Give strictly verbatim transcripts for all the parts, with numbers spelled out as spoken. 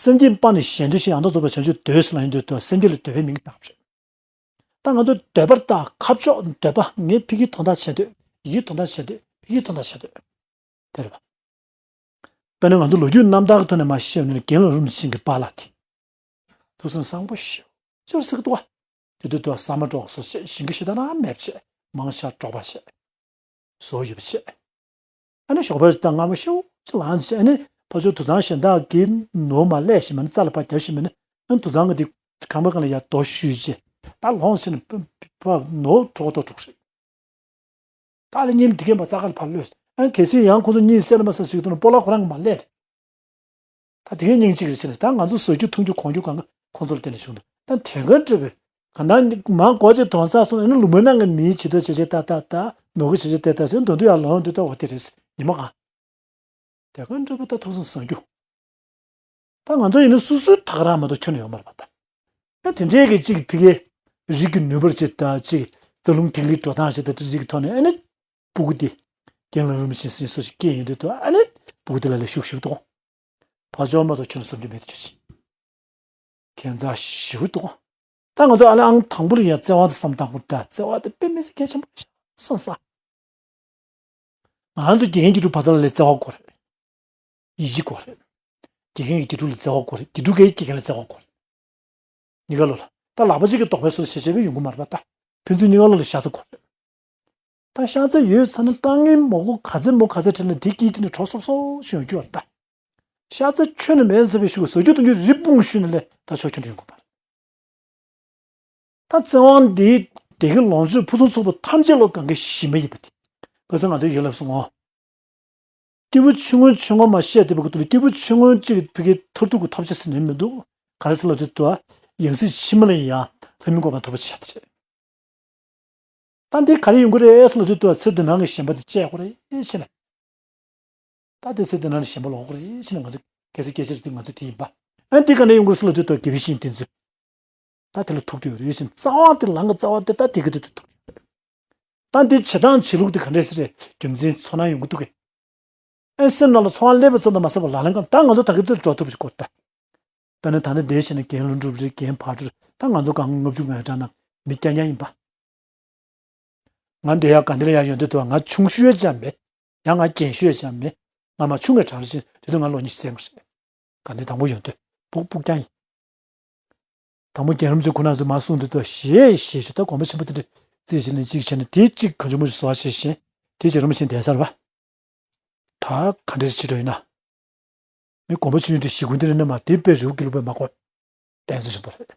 སེམས་བསྐྱེད་སྤངས་ནས་གཞན་དོན་བྱེད། ཡང་དག་རྫོགས་པའི་བྱང་ཆུབ་འདོད་ཟེར་ལབ་ཡོང་དུས་དུ་སེམས་བསྐྱེད་ལ་འདོད་པའི་མིང་བཏགས་པ་རེད། ད་ང་ཚོ་འདོད་པར་བལྟ། ཁ་ཕྱོགས་འདོད་པ། ངས་ཕ་གིའི་དོན་དག་བྱེད་འདོད། ཡི་གེའི་དོན་དག་བྱེད་འདོད། ཕ་གིའི་དོན་དག་བྱེད་འདོད། དེ་རེད་པ། དཔེར་ན་ང་ཚོ་ལོ་རྒྱུས་རྣམ་ཐར་གྱི་ཐོག་ནས་མར་བཤད་ན་རྒན་ལགས་རིན་པོ་ཆེ་གི་པཱ་ལགས་དེ། ཐུགས་བསམ་བཟང་པོ་ཞེ་པོ་ཅིག་ཟེར་གི་འདུག་བ། དེ་དུས་དུ་ཟ་མ་འགྲོ་སོགས་བྱས། ཞིང་ཁ་ཞེ་དྲག་རང་མེད་པ་བྱས། མང་ཆེ་བ་འབྲོག་པ་བྱས། བཟོ་ཡོད་པ་བྱས། ཨ་ནི་ཞོགས་པ་ད་སྔ་མོ་ཤིའུ་ཅིག་ལངས་བྱས། ཨ་ནི་ཕར་ཕྱོགས་དུད་ཚང་གཞན་དག་གི་ནོར་མར་སླེབས་ཤེས་མ་ནི། རྩྭ་ལ་ཕར་བརྒྱབ་ཤེས་མ་ནི། ཨ་ནི་དུད་ཚང་གི་དེ་ཁང་པ་སྒང་ལ་ཡར་རྡོ་གཞུས་བྱས། ད་ལོངས་ཟེར་ནས་ཕར་ནོར་འཕྲོ་བརླག་འགྲོ་གི་རེད། ད་ལས་ཉིན་དེ་གས་མར་རྩྭ་ཁ་ལ་ཕར་གློད། ཨ་ནི་གལ་སྲིད་ཡང་ཁོ་ཚོ་གཉིད་སད་ལ་མ་སད་ཟེར་གྱི་འདུག་ན་སྤོ་ལགས་ཁོ་རང་གིས་མར་སླེབས་རེད། ད་དེ་གས་སྙིང་གཅིག་རེད་ཟེར་ནས། ད་ང་ཚོ་བཟོ་རྒྱུ་འཐུང་རྒྱུ་གོན་རྒྱུ་གང་ག་ཁོ་ཚོ་ལ་བརྟེན་ནས་བྱུང་འདུག་ད་དེ་ག་འདྲ་བའི་གང་ལྟར་མར་སྒོ་ཕྱེ་དོང་སར་སོང་ཨ་ནི་ལུང་པའི་ནང་གི་མིའི་བྱེད་ཐབས་བྱས་བྱས་ད་ད་ད་ནོར་གི་བྱས་བྱས་ད་ད་ཟེར། མདོར་བསྡུས་ཡར་ལོངས་དུས་ད་འོ་དེ་རེད་ཟེར། ཉི་མ་གང་། དེ་ག་འདྲ་བའི་ད་ཐུགས་བསམ་བཟང་རྒྱུ། ད་ང་ཚོ་ཡིན་ན་སོ་སོའི་ད་ག་རང་མ་གཏོགས་ཁྱོན་ནས་ཡོད་མ་རེད་པ་ད། ཨ་དེ་འདྲའི་གི་གཅིག་ཕ་གིའི་རིགས་ཀྱི་ནུས་པར་བྱེད་ད་གཅིག་རྩ་རླུང་ཐིག་ལེའི་འགྲོ་སྟངས་བྱེད་ད་དེ་རིགས་ཀྱི་ཐོག་ནས་ཨ་ནི་སྤུ་གུ་དེ་རྒན་ལགས་རིན་པོ་ཆེ་ཟེར་སོ་ཞིག་སྐྱེས་ཡོང་དུས་ད་ཨ་ནི་སྤུ་གུ་དེ་ལ་ལས་ཤུགས་ཞེ་པོ་འདུག་ཕར་ཕྱོགས་མ་གཏོགས་ཁྱོན་ནས་བསམ་རྒྱུ་མེད་དུ་གྱུར་ཅིང་། ཁྱད་མཚར་ཞེ་པོ་འདུག་ད་ང་ཚོ་ཨ་ལེ་ཨང་དང་པོ་ལ་ཡང་བརྩེ་བ་དེ་བསམ་བཏང་དགོས་ད། བརྩེ་བ་དེ་དཔེ་མི་སྲིད་གལ་ཆེན་པོ་རེད་བསམ་ས། ང་རང་ཚོ་དགེ་རྒན་དགེ་ཕྲུག་བར་མཚམས་ལ་ལས་བརྩེ་བ་དགོས་རེད། ཡིད་ཆེས་དགོས་རེད། དགེ་རྒན་གྱི་དགེ་ཕྲུག་ལ་བརྩེ་བ་དགོས་རེད། དགེ་ཕྲུག་གིས་དགེ་རྒན་ལ་བརྩེ་བ་དགོས་རེད། གཉིས་ཀ་ལོ་ལ་ད་ལག་པ་གཅིག་གིས་རྡོག་པས་གསོ་བྱེད་བྱེད་པའི་ཡོང་གི་མ་རེད་པ་ད། ཕན་ཚུན་གཉིས་ཀ་ལོ་ལ་ཤ་ཚ་དགོས་རེད། ད་ཤ་ཚ་ཡོད་ཚ་ན་ཏང་ངེ་མོ་གོ་ག་ཚད་མོ་ག་ཚད་ཁྲིད་ན་དེ་དཀྱིལ་དེ་ནས་གྲོགས་སོབ་སོབ་ཞིག་ཡོང་རྒྱུ་རེད་ད། ཤ་ཚ་ཁྱོན་ནས་མེད་ཚར་བའི་ཤུགས་བཟོ་རྒྱུ་གཏོང་རྒྱུ་རི་སྤུངས་ཤུལ་ནས་ལས་ད་ཕྱོགས་ཁྱོན་ནས་ཡོང་གི་མ་རེད། ད་བརྩེ་བ་འདིའི་བདེ་སྐྱིད་ལོངས་སྤྱོད་ཕུན་སུམ་ཚོགས་པ་ཐམས་ཅད་ལོ་གང་གའི་གཞི་མ་ཡིན་པ་དེ། ག་ས་ང་ཚོའི་ཡིད་ལ་སོང་ངོ་། སྐྱེས་བུ་ཆུང་ངུ་ཆུང་ངུ་མ་བཤད་བསྡད་པ་གི་ཐོག་ལ་སྐྱེས་བུ་ཆུང་ངུ་གཅིག་ཕ་གིའི་མཐར་ཐུག་གི་ཐོབ་བྱ་ཟེར་ནས་མི་འདུག་ག་རེ་ཟེར་ལབ་དུས་དུ་ཡང་སྲིད་ཕྱི་མ་ལ་ཡང་ལྷ་མིའི་གོ་འཕང་ཐོབ་པ་བྱ་དེ་རེད། ད་འདི་ག་རེ་ཡོང་གི་རེད་ཟེར་ལབ་དུས་དུ་ཚེ་འདི་ནང་གི་ཞེན་པ་དེ་བཅད་དགོས་རེད་ཟེར་ནས། ད་དེ་ཚེ་འདི་ནང་ནས་ཞེན་པ་ལོག་དགོས་རེད་ཟེར་ནས་ང་ཚོ་གལ་སྲིད་སྐད་ཆ་རེད་དེ་ང་ཚོ་དེ་ཡིན་པ། ཨ་འདི་ག་ནས་ཡོང་གི་རེད་ཟེར་ལབ་དུས་དུ་དགེ་བའི་བཤེས་གཉེན་དེ་ཚོས། ད་དེ་ལ་ཐུག་བསྡད་ཡོད་རེད་ཟེར་ནས་རྩ་བ་དེ་ལང་གི་རྩ་བ་དེ་ད་དེ་གི་དེ་དུ་ཐུག་ཡོད་རེད། ད་འདི་བྱེད་སྟངས་བྱེད་ལུགས་དེ་ག་འདྲས་ཟེར་རེད། རྒྱུ་མཚན་ཚོར་སྣང་ཡོང་གི་འདུག་གས། ཨེ་སེམས་ནང་ལ་ཚོར་བ་སླེབས་པ་ཙམ་དུ་མ་ཟད་པར་ལག་ལེན་གང་ད་ང་ཚོ་ད་གི་ཚོད་འགྲོ་ཐུབ་ཀྱི་སྐོར་ད། དཔེར་ན་ད་ནི་འདས་ཕྱིན་ནས་རྒན་ལྷུན་གྲུབ་རེད། རྒན་ཕག་གྲུ་རེད། ད་ང་ཚོ་གང་ལྔ་བཅུ་ང་གྲངས་ན་མི་རྐྱང་རྐྱང་ཡིན་པ། ང་འདི་ཡ་ག་འདི་ལ་ཡ་ཡོང་དུས་དུ་ང་ཆུང་ཤོས་ཡོད་ཅང་མེད། ཡང་ང་རྒན་ཤོས་ཡོད་ཅང་མེད། ང་མ་ཆུང་བའི་གྲངས་རེད་ཅིང་དེ་དུས་ང་ལོ་ཉི་ཤུ་ཙམ་རེད། ག་འདི་དང་པོ་ཡོང་དུས་སྤུ་སྤུ་རྐྱང་ཡིན། དང་པོ་རྒན་རིན་པོ་ཆེ་ཁོ་ན་ཚོས་མ་གསུངས་དུས་དུ་ཞེས་ཞེས་ཞུ་ད་དགོངས་པ་ཆེན་པོ་དེ་འདྲ་རྩིས་བྱས་ནས་གཅིག་བྱས་ནས་དེ་གཅིག་ག་ཆུང་མོ་ཞིག་བཟོ་བ་བྱས་ཤིང་དེ་རྗེས་རིན་པོ་ཆེ་འདས་ཚར་བ། ད་ག་འདྲ་ཞིག་འགྲོ་ཡིན་ན། མི་དགོན་པ་ཆུང་ཆུང་དེ་ཞི་ཁུང་དེ་རེད་ན་མ་དེ་དཔེ་རི་བོ་དགེ་ལུགས་པའི་མ་དགོན་གདན་ས་ཆེན་པོ་རེད།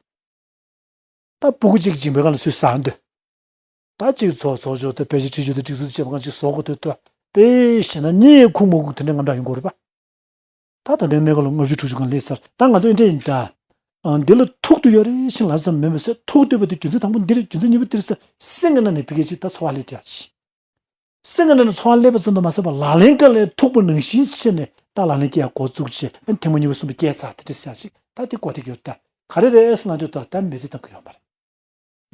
ད་སྤུ་གུ་གཅིག་སྦྱིན་པའི་སྒང་ལ་ཚུར་ཟ་འདོད། ད་གཅིག་ཚོགས་ཚོགས་ཆོག་ད་དཔེ་ཆ་ཁྲིད་ཆོག་ད་སྒྲིག་འཛུགས་བྱེད་པ་གང་ཅིག་བཟོ་དགོས་འདོད་ད་དཔེ་ཞེ་ན་གཉིད་ཁུག་མ་ཁུག་དེ་འདྲ་ངམ་འདྲ་ཡོང་གི་རེད་པ། ད་ད་ལྟའི་གནས་སྐབས་ལ་ལྔ་བཅུ་དྲུག་ཅུ་སྒང་སླེབས་ཚར། ད་ང་ཚོ་འདི་འདྲ་ཡིན་ད། ཨ་འདི་ལ་ཐུག་འདོད་ཡོད་རེད་ཤིང་ལབ་ཙམ་མིན་པ་ཟེར། ཐུག་འདོད་པ་དེ་རྒྱུ་མཚན་དང་པོ་འདི་རེད། རྒྱུ་མཚན་གཉིས་པ་འདི་རེད་ཟེར། སེམས་ཀྱི་ནང་ནས་ཕ་གི་ཅིག་ད་ཚོར་བ་སླེབས་བསྡད་ཡ་ཅིག་སེམས་ཀྱི་ནང་ནས་ཚོར་བ་སླེབས་པ་ཙམ་དུ་མ་ཟད་པར་ལག་ལེན་སྐབས་ལ་ཐུག་པ་ནང་བཞིན་བྱས་ནས་ད་ལག་ལེན་སྐྱེལ་ཡ་འགོ་བཙུགས་བྱས། ཨ་ཐེངས་མ་གཉིས་པ་གསུམ་པ་སྐྱེལ་ཚར་དེ་འདྲ་ཟེར་ཡ་ཅིག་ད་དེ་གོ་བསྡད་ཡོད་ད། ག་རེ་རེད་ཟེར་ན་འདོད་ད་ད་མི་ཚེ་བཏང་གི་ཡོད་མ་རེད།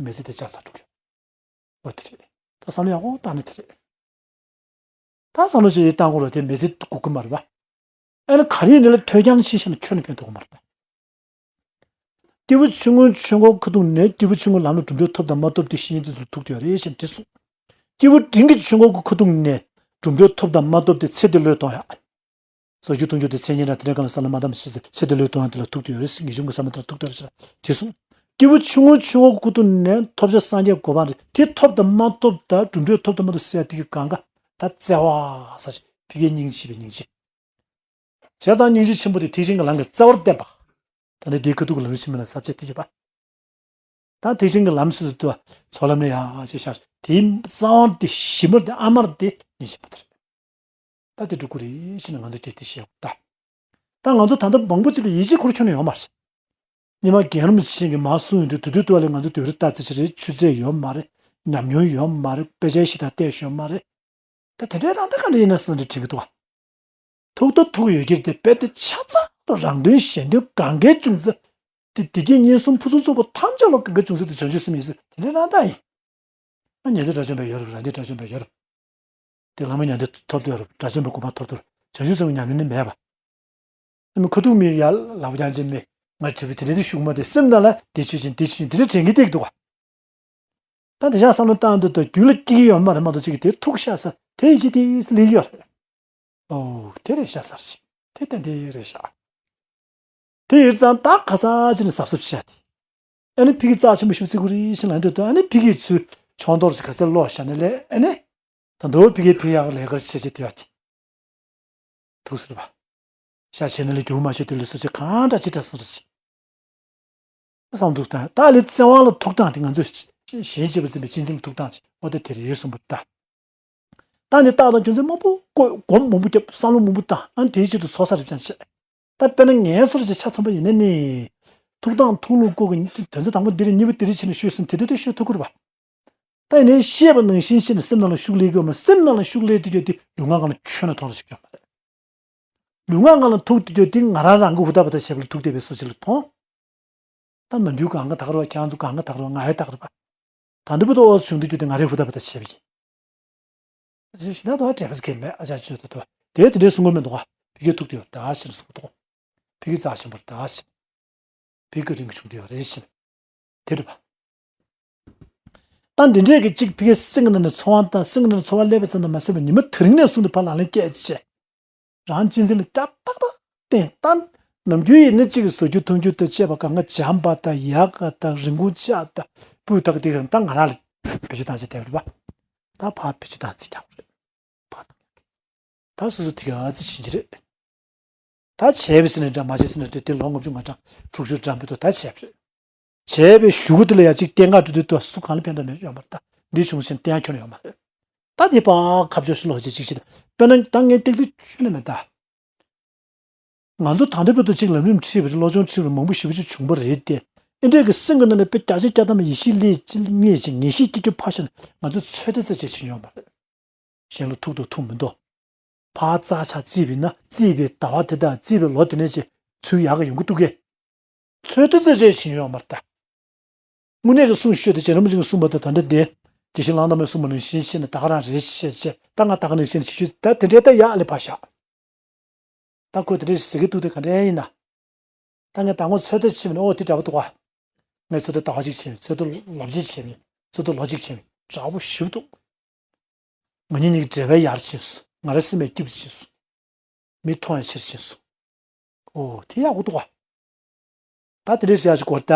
མི་ཚེ་དེ་ཆགས་ཚར་འགྲོ་གི་ཡོད། འོ་དེ་རེད། ད་བསམ་བློ་ཡག་པོ་བཏང་ན་དེ་རེད། ད་བསམ་བློ་ཅིག་བཏང་དགོས་རེད་དེ་མི་ཚེ་འགོར་གི་མ་རེད་པ། ཨ་ནི་ག་རེ་ཡིན་ནའི་ལ་ཐོས་རྒྱ་ནི་ཤེས་བཞག་ན་ཁྱོན་ནས་ཕན་ཐོགས་ཀྱི་མ་རེད་པ། སྐྱེས་བུ་ཆུང་ངུའི་ཆོས་འཁོར་ཁ་ཐུག་ནས་སྐྱེས་བུ་ཆུང་ངུའི་ལམ་ལ་གྲུབ་འབྲས་ཐོབ་དང་མ་ཐོབ་དེ་བཤེས་གཉེན་དེ་ཚོར་ཐུག་འདོད་ཡོད་རེད་ཞེས་དེ་གསུངས། སྐྱེས་བུ་འབྲིང་གི་ཆོས་འཁོར་གྱི་ཁ་ཐུག་ནས་གྲུབ་འབྲས་ཐོབ་དང་མ་ཐོབ་དེ་ཚེ་འདི་བློས་གཏོང་ཡ། བཟོ་རྒྱུ་གཏོང་རྒྱུ་དེ་ཚེ་སྔོན་རང་དེ་འདྲའི་སྒང་ལ་བསམ་བློ་མ་བཏང་བ་ཞིག་ཚེ་འདི་བློས་གཏོང་ཡ་དེ་ལ་ཐུག་འདོད་ཡོད་རེད། ངེས་འབྱུང་གི་བསམ་བློ་དེ་ལ་ཐུག་འདོད་རེད་ཞེས་དེ་གསུངས། སྐྱེས་བུ་ཆུང་ངུ་ཆུང་ངུ་ཁ་ཐུག་ནས་ཐོབ་བྱ་སངས་རྒྱས་གོ་འཕང་རེད། དེ་ཐོབ་དང་མ་ཐོབ་དང་གྲུབ་འབྲས་ཐོབ་དང་མ་ཐོབ་ཟེར་ཡ་དེ་གི་སྒང་ག་ད་བརྩེ་བ་ཟེར་ཞིག་ཕ་གིའི་སྙིང་རྗེ་བའི་སྙིང་རྗེ། བྱས་ཙང་སྙིང་རྗེ་ཆེན་པོ་དེ་ཐེག་ཆེན་གྱི་ལམ་གྱི་རྩ་བར་བསྟན་པ། ད་ནི་དེའི་ཁ་ཐུག་གི་ལམ་རིམ་ཆེན་མོ་ལ་ཟབ་ཆ་དེ་བྱེད་པ། ད་ཐེག་ཆེན་གྱི་ལམ་སོ་སོ་དུ་ཚོགས་ལམ་ལ་ཡང་ཅེས་བྱ། དེའི་རྩ་བ་དེ་གཞི་མ་དེ་ཨ་མར་དེ་ཉིད་ཆེན་པོ་དེ་རེད། ད་དེ་འགྲུབ་ཀྱི་རེད་ཞེས་ནས་ང་ཚོས་དེ་དེ་བཤད་དགོས་ད། ད་ང་ཚོ་ད་ལྟ་མང་པོ་ཅིག་ལ་ཡིད་ཆེས་ཁུར་ཁྱོན་ནས་ཡོད་མ་རེད། སྔོན་མ་རྒན་རིན་པོ་ཆེ་གིས་མར་གསུངས་ཡོང་དུས་དེ་དུས་དུ་བ་ལས་ང་ཚོ་དུས་རེ་ལྟ་ཚེ་ཆེ་རེད། ཆུ་ཚད་ཡོད་མ་རེད། ཉམས་མྱོང་ཡོད་མ་རེད། དཔེ་ཆའི་ཞིག་དང་བལྟས་ཤོད་མ་རེད། ད་དེ་འདྲའི་རང་ད་ག་འདྲ་ཡིན་ན་བསམ་འདྲ་དྲན་གྱི་འདུག་བ། ཐུག་ད་ཐུག་ཡོད་ཀྱི་རེད་དེ་དཔེ་དེ་ཆ་ཚང་དུ་རང་དོན་གཞན་དོན་གང་གའི་འབྱུང་རྩ། དེ་བདེ་སྐྱིད་ཉེན་སྲུང་ཕུན་སུམ་ཚོགས་པ་ཐམས་ཅད་ལ་གང་གའི་འབྱུང་རྩ་དེ་བྱང་ཆུབ་སེམས་ཡིན་ཟེར་དེ་འདྲའི་རང་ད་ཡིན། ཨ་ཉན་ཐོས་དགྲ་བཅོམ་པ་ཡོད་རེད། རང་རྒྱལ་དགྲ་བཅོམ་པ་ཡོད་རེད། དེ་བླ་མ་མྱང་འདས་ཐོབ་འདོད་རེད། དགྲ་བཅོམ་པའི་གོ་འཕང་ཐོབ་འདོད་རེད། བྱང་ཆུབ་སེམས་ཀྱི་ཉམས་ལེན་ནི་མེད་པ། ཨ་མི་ཁ་ཐུག་མི་ཡ་ལབ་རྐྱང་ཅན་མི་ང་དྲི་བ་དེ་འདྲ་དེ་ཞུ་གི་མ་དེ་སེམས་ནང་ལ་དེ་ཆོས་ཅན་དེ་ཆོས་ཅན་དེ་འདྲ་དྲན་གི་བསྡད་འདུག་ག་ད་དེ་ཤག་བསམ་བློ་བཏང་འདུག་ད་རྒྱུད་ལ་སྐྱེ་གི་ཡོད་མ་རེད་མ་གཏོགས་ཅིག་གི་དེ་ཐུག་ཤག་ས་དེ་ཡིན་གཅིག་དེ་ལེགས་ཡོད་རེད། ཨོ་དེ་རེད་ཤག་ཟེར་ཅིག་དེ་ཏན་ཏན་རེད་ཤག་དེ་ཡོད་ཙང་ད་ག་ས་ཅི་ནས་གཟབ་གཟབ་བྱས་ཏེ། ཨ་ནི་ཕ་གི་རྩ་ཆེན་པོ་ཞིག་བརྩི་དགོས་རེད་ཤི་ལབ་འདོད་དོ། ཨ་ནི་ཕ་གི་ཚུལ་ཆོག་མདོག་ཅིག་ག་ཚད་ལོག་བཞག་ནས་ལས་ཨ་ནི། ད་འདོད་ཕ་གི་ཕ་ཡག་ལས་ཀར་བྱེད་ཅེས་དུ་ཡག་གི་ཐུགས་ཟེར་བ། ཤ་བྱས་ནས་ལས་རྒྱུ་མ་བྱེད་དུས་ལས་སོ་ཅིག་གང་འདྲ་ཅི་འདྲ་སོང་རེད་ཅི། བསམ་འདུག་ད་ད་ལས་བཙན་དབང་ལ་ཐུག་སྟངས་དེ་ང་ཚོས་གཞན་གཅེས་པ་འཛིན་པའི་གཅེས་འཛིན་ལ་ཐུག་སྟངས་ཅིག་འོ་དེ་དེ་རེད་གསུངས་པ་ད། ད་ནི་རྟགས་དང་རྒྱུ་མཚན་མང་པོ་བཀོད་སྒོམ་མང་པོ་བརྒྱབ་བསམ་བློ་མང་པོ་བཏང་ཨ་ནི་དེའི་ཆེད་དུ་ཚོགས་བསགས་རེ་ཅང་བྱས། ད་དཔེར་ན་ངའི་སོར་གྱི་ཆ་ཚང་པ་ཡིན་ན་ནི། ཐུགས་དང་ཐུགས་ལུགས་ཀོ་གི་དོན་ཚན་དང་པོ་འདི་རེད་གཉིས་པ་འདི་རེད་ཕྱིན་ནས་ཤོད་ཟིན་དེ་དུས་དེ་ཤོད་ཐུབ་ཀྱི་རེད་པ། ད་ཡིན་ནའི་ཤེས་པ་ནང་བཞིན་ཤེས་ནས་སེམས་ནང་ལ་ཤུགས་སླེབས་ཀྱི་ཡོད་མ་རེད། སེམས་ནང་ལ་ཤུགས་སླེབས་དུས་ཀྱང་དེ་ལུས་ངག་ངང་ལ་ཁྱོན་ནས་མཐོང་རོགས་ཞིག་ཡོད་མ་རེད། ལུས་ངག་ངང་ལ་ཐུག་དུས་ཀྱང་དེ་ང་རང་རང་གི་ཧུར་ཐག་པ་དང་བྱེད་པ་ལ་ཐུག་བསྡད་པའི་བཟོ་ཅིག་ལ་མཐོང་། ད་ནམ་རྒྱུན་གང་ག་ད་ག་རེད་པ་ཁྱེད་རང་ཚོ་གང་ག་ད་ག་རེད་པ་ང་ཡི་ད་ག་རེད་པ། ད་འདི་བུ་ཏོ་འོ་བྱུང་དུས་ཀྱང་དེ་ང་རའི་ཧུར་ཐག་པ་དང་བྱེད་པ་ཡིན། ཞེས་ན་དོ་དྲན་པ་ཟེར་མཁན་མེད་ཨ་ཅག་ཅོ་དོ་དོ། དེ་དེ་འདྲའི་གསུང་གི་མི་འདུག་ག་ཕ་གིར་ཐུག་དེ་ཡོད་ད་ཞེས་གསུང་འདུག་ཕ་གི་རྩ་ཆེན་པོར་ད་ཞེས། ཕ་གི་རིང་གི་བྱུང་དེ་ཡོད་རེད་ཞེས། དེ་རེད་པ། ད་འདི་འདྲས་ཀྱི་གཅིག་ཕ་གི་སེམས་ཀྱི་ནང་ནས་ཚོར་བ་དང་སེམས་ཀྱི་ནང་ནས་ཚོར་བ་སླེབས་པ་ཙམ་དུ་མ་ཟད་པར་ཉི་མ་དེ་རིང་ནས་བཟུང་སྟེ་ཕར་ལག་ལེན་བཀལ་བྱས། རང་གཅེས་འཛིན་ལ་བསྐྱར་ཏག་ཏག་བསྟན་ད། ནམ་རྒྱུན་ཡིན་ན་གཅིག་གི་བཟོ་རྒྱུ་འཐུང་རྒྱུ་དང་བཅས་པ་གང་ག་འཇམ་པ་དང་ཡག་ག་དང་རིན་གོང་ཆག་དང་སྤུས་དག་དེ་གང་ད་ང་རང་ལ་བེད་སྤྱོད་བཏང་བྱས་བསྡད་པ་རེད་པ། ད་ཕར་བེད་སྤྱོད་བཏང་རྩིས་རྒྱག་དགོས་རེད། ཕར་བཏང་ཡག་གི། ད་སོ་སོ་དེ་ག་ཨ་ཙི་བྱེད་ཀྱི་རེད། ད་བྱས་པའི་ཟིན་ནས་འདྲ་མ་བྱས་ཟིན་ནས་འདྲ་དེ་ལོ་ལྔ་བཅུ་ང་གྲངས་དྲུག་ཅུ་འགྲམ་པའི་ཐོག་ད་བྱས་པ་རེད། བྱས་པའི་གཞུག་གུ་དེ་ལ་ཡ་གཅིག་བསྟན་ཁ་འགྲོ་དུས་ཏོ་སུ་གང་ལ་ཕན་ཐོགས་མེད་ཡོད་མ་རེད་ད། འདི་བྱུང་ཞིང་བསྟན་ཁྱོན་ཡོད་མ་རེད། ད་དེ་ཕར་ཁ་ཕྱོགས་སུ་ལོག་བྱེད་ཅིག་བྱེད་དཔེར་ན་ད་ངས་ཏིག་ཙི་ཆུ་ལ་མེད་ད། ང་ཚོ་ད་ལྟ་བར་དུ་གཅིག་ལམ་རིམ་ཁྲིད་པ་རེད་བློ་སྦྱོང་ཁྲིད་པ་རེད་མང་པོ་ཞེ་པོ་ཅིག་བྱུང་པ་རེད་དེ། ཨེ་འདྲས་ཀྱི་སེམས་ཀྱི་ནང་ནས་དཔེ་བརྒྱ་ཆ་བརྒྱ་ཐམ་པ་ཡེ་ཤེས་ལས་ཅི་ངེས་ཅིང་ངེས་ཤེས་སྐྱེ་རྒྱུ་ཕར་བཞག་ནས་ང་ཚོ་ཚོད་ལྟ་ཙམ་བྱེད་བཞིན་ཡོད་མ་རེད། གཞན་ལ་ཐུག་དང་ཐུག་མི་འདུག་ཕར་རྩ་ཆག་རྩིས་པའི་ན་རྩིས་པའི་ཟླ་བ་དེ་དང་རྩིས་པའི་ལོ་དེ་ནས་ཅིག་ཚུར་ཡག་ག་ཡོང་གི་འདུག་གས། ཚོད་ལྟ་ཙམ་བྱེད་བཞིན་ཡོད་མ་རེད་ད། དངོས་གནས་ཀྱི་གསུང་ཤོད་དེ་རྗེ་རིན་པོ་ཆེ་གིས་གསུངས་པ་དང་ད་ལྟ་དེ། དགེ་བཤེས་གླང་དར་མས་གསུངས་པ་ནང་བཞིན་བྱས་ནས་ད་ག་རང་རེད་བཤད་བྱས་ད་ང་ད་ག་ནང་བཞིན་བྱེད་རྒྱུ་ད་དེ་འདྲའི་ད་ཡག་ལས་ཕར་བཞག་ད་ཁོས་དེ་འདྲའི་ཟེར་གི་འདུག་དེ་ག་འདྲ་ཡིན་ན། ད་ངས་ད་ངོ་ཚོད་ལྟ་བྱེད་མིན་ཨོ་དེ་འདྲ་པོ་འདུག་ག་ངས་ཚོད་ལྟ་ཟླ་བ་གཅིག་བྱས་མིན་ཚོད་ལྟ་ལོ་གཅིག་བྱས་མིན་ཚོད་ལྟ་ལོ་གཅིག་བྱས་མིན་འདྲ་པོ་ཞེ་པོ་འདུག་ང་གཉིས་གཉིས་ཀྱི་འབྲེལ་བ་ཡར་ཕྱིན་སོང་ང་རང་སེམས་པའི་སྐྱིད་པོ་ཕྱིན་སོང་། མི་མཐོང་ཡང་ཆེར་ཕྱིན་སོང་། ཨོ་དེ་ཡག་པོ་འདུག་ག་ད་དེ་འདྲའི་ཟེར་ཡག་ཅིག་དགོས་རེད་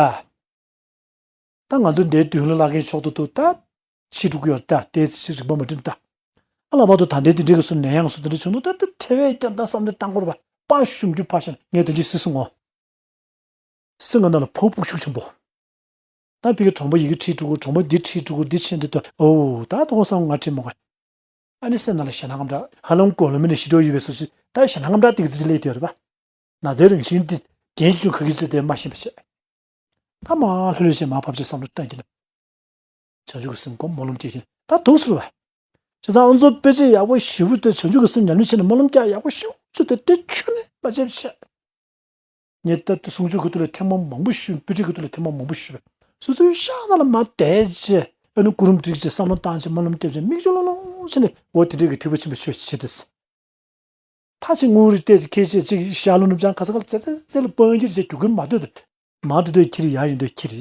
ད། ད་ང་ཚོ་འདིའི་མདུན་ལ་བླ་རྒན་མཆོག་ཏུ་འདུག་ད། ཕྱི་དྲུག་ཡོད་ད་དེ་ཚེ་རིག་པ་མ་བསྒྲིམས་ད། ཨ་ལ་མ་ཏོ་ད་འདི་འདི་འདྲའི་གི་སུ་ནད་ཡང་སུ་འདི་འདྲ་བྱུང་འདུག་ད་དེ་ཐེ་བའི་རྐྱང་ད་བསམ་བློ་བཏང་དགོས་རེད་པ་པ་ཤུམ་རྒྱུ་ཕ་ཤན་ངས་དེ་འདྲའི་སི་སུ་ངོ་། སི་ང་ན་ལ་ཕོ་ཕུག་ཤུགས་ཆེན་པོ། ད་ཕི་གི་གྲོང་པ་ཡི་གེ་ཁྲིད་འགྲོ་གི་གྲོང་པ་འདི་ཁྲིད་འགྲོ་གི་འདི་ཕྱིན་འདི་ཏོ་ཨོ་ད་དོ་བསམ་ང་ཁྲིད་མ་དགོས། ཨ་ནི་སེམས་ནང་ལ་ཞེད་སྣང་ངམ་འདྲ་ཧ་ལམ་གོ་ལ་མི་ནས་ཞི་འགྲོ་ཡོད་པའི་སུ་ཞིག་ད་ཞེད་སྣང་ངམ་འདྲ་ཏིག་ཙི་ཅི་ལས་དེ་རེད་པ། ན་ཚའི་རང་བཞིན་འདི་རྒྱན་ཆུང་ཁ་གི་ཚོད་དེ་མ་ཤེས་པ་བྱས། ད་མ་ལྷོད་ལྷོད་བྱས་མ་ཕབ་བྱས་བསམ་བློ་བཏང་གི་ན། བྱང་ཆུབ་ཀྱི་སེམས་སྒོམ་སྨོན་ལམ་སྐྱེ་ཞིང་ད་འདུག་ཟེར་བ། བྱས་ཙང་ཨ་ཚོ་དཔེ་ཆ་ཡག་པོ་ཞེ་པོ་དེ་བྱང་ཆུབ་ཀྱི་སེམས་ཉམས་ལེན་བྱས་ནས་སྨོན་ལམ་རྒྱག་ཡག་པོ་ཞེ་པོ་ཚོད་དེ་དེ་ཁྱོན་ནས་མ་བྱས་པ་བྱས། ངས་ད་ལྟ་གསུང་ཆོས་གི་ཐོག་ལ་ཐེངས་མ་མང་པོ་ཞུས། དཔེ་ཁྲིད་ཀྱི་ཐོག་ལ་ཐེངས་མ་མང་པོ་ཞུས་པས། སོ་སོའི་ཤག་ནང་ལ་མར་བསྡད་བྱས་ཨ་ནི་སྐུ་རིམ་བསྒྲིགས་བྱས་བསམ་བློ་བཏང་བྱས་སྨོན་ལམ་བརྒྱབ་བྱས་མིག་ཆུ་ལོང་ལོང་བྱས་ནས་འོ་དེ་འདྲས་ཀྱི་ཐེག་པ་ཆེན་པོའི་ཆོས་བྱེད་དེ། ད་ཅིག་ངུ་རེ་བལྟས་ཅིག་ཁྱེད་ཅིག་ཅིག་ཤག་ལོ་ནུབ་བྱང་ག་ས་ག་ལ་ཙེ་ཙེ་ཙེ་ལ་སྤང་གྱིར་བྱས་རྒྱུག་གིན་མ་སྡོད་དེ། མ་སྡོད་དེ་ཁྱེར་ཡ་ཡིན་དོ་ཁྱེར་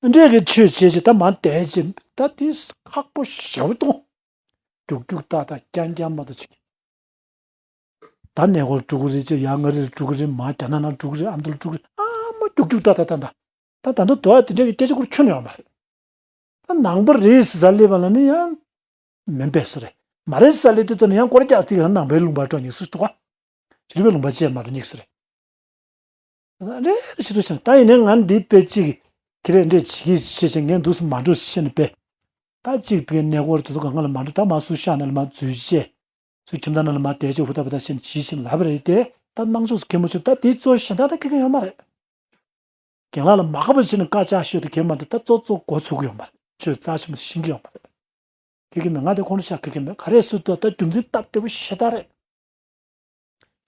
རེད། འདྲས་ཀྱི་ཆོས་བྱེད་ཅིག་ད་མ་བསྡད་ཅིག་ད་དེ་ཁག་པོ་ཞེ་པོ་གཏོང་། རྒྱུག་རྒྱུག་ཏག་ཏག་རྐྱང་རྐྱང་མ་གཏོགས་ཅིག་ད་གནས་སྐོར་འགྲོ་གི་རེད་ཅེས་ཡ་ང་རེར་འགྲོ་གི་རེད་མ་རྒྱ་ནག་ནང་འགྲོ་གི་རེད་ཨ་མདོ་ལ་འགྲོ་གི་རེད་ཨ་མ་རྒྱུག་རྒྱུག་ཏག་ཏག་ཏག་ཏག་ད་ད་ལྟ་དོ་བ་དེ་འདྲ་གི་སྐད་ཆ་སྐོར་ཁྱོན་ནས་ཡོད་མ་རེད། ད་ནང་པ་རེད་ཟེར་ས་སླེབས་པ་ལ་ནི་ཡང་མིན་པས་སུ་རེད། མ་རེད་ཟེར་ས་སླེབས་དུས་ད་ནི་ཡང་སྐོར་རྒྱག་སྟེ་ཡང་ནང་པའི་ལུང་པར་འགྲོ་སྙིགས་སུ་འདུག་ག་ཕྱི་རོལ་པའི་ལུང་པ་བཅས་མ་འགྲོ་སྙིགས་སུ་རེད། རེད་ཕྱི་རོལ་ཕྱིན་ད་ཡིན་ནའི་ང་འདི་དཔེ་གཅིག་གི་རེད་འདྲས་བྱེད་ཀྱི་ཤེས་བྱས་ངས་འདུག་སུ་མ་འགྲོ་ཤེས་ནས་དཔེ། ད་གཅིག་པའི་གནས་སྐོར་དེ་ཚོ་གང་ག་ལ་མ་འགྲོ་ད་མ་སུ་ཤག་ནང་ལ་མ་འཛུལ་བྱས། སུ་ཁྱིམ་བདག་ནང་ལ་མ་བསྡད་བྱས་ཧུར་ཐག་པ་ཐག་བྱས་ནས་བྱིས་ཤིང་ལབ་པ་རེད་དེ། ད་སྣང་ཕྱོགས་སུ་གད་མོ་ཤོར་ད་དེའི་གཙོ་གཞན་དག་ད་ཁེ་གེ་ཡོད་མ་རེད། རྒན་ལགས་ལ་མ་དགའ་པ་བྱས་ནས་དཀའ་ལྕག་ཤོད་དེ་གད་མ་འདི་ད་གཙོ་གཙོ་མགོ་ཚོས་ཀྱི་ཡོད་མ་རེད། ཆོས་རྩ་ཆེན་པོ་ཤེས་ཀྱི་ཡོད་མ་རེད། ཁེ་གེ་མེད་ང་དེ་ཁོང་ཁྲོ་ཆགས་ཁེ་གེ་མེད་ག་རེ་སུ་ད་ད་རྒྱུ་མཚན་སྟབས་བདེ་པོ་ཞེ་དྲག་རེད།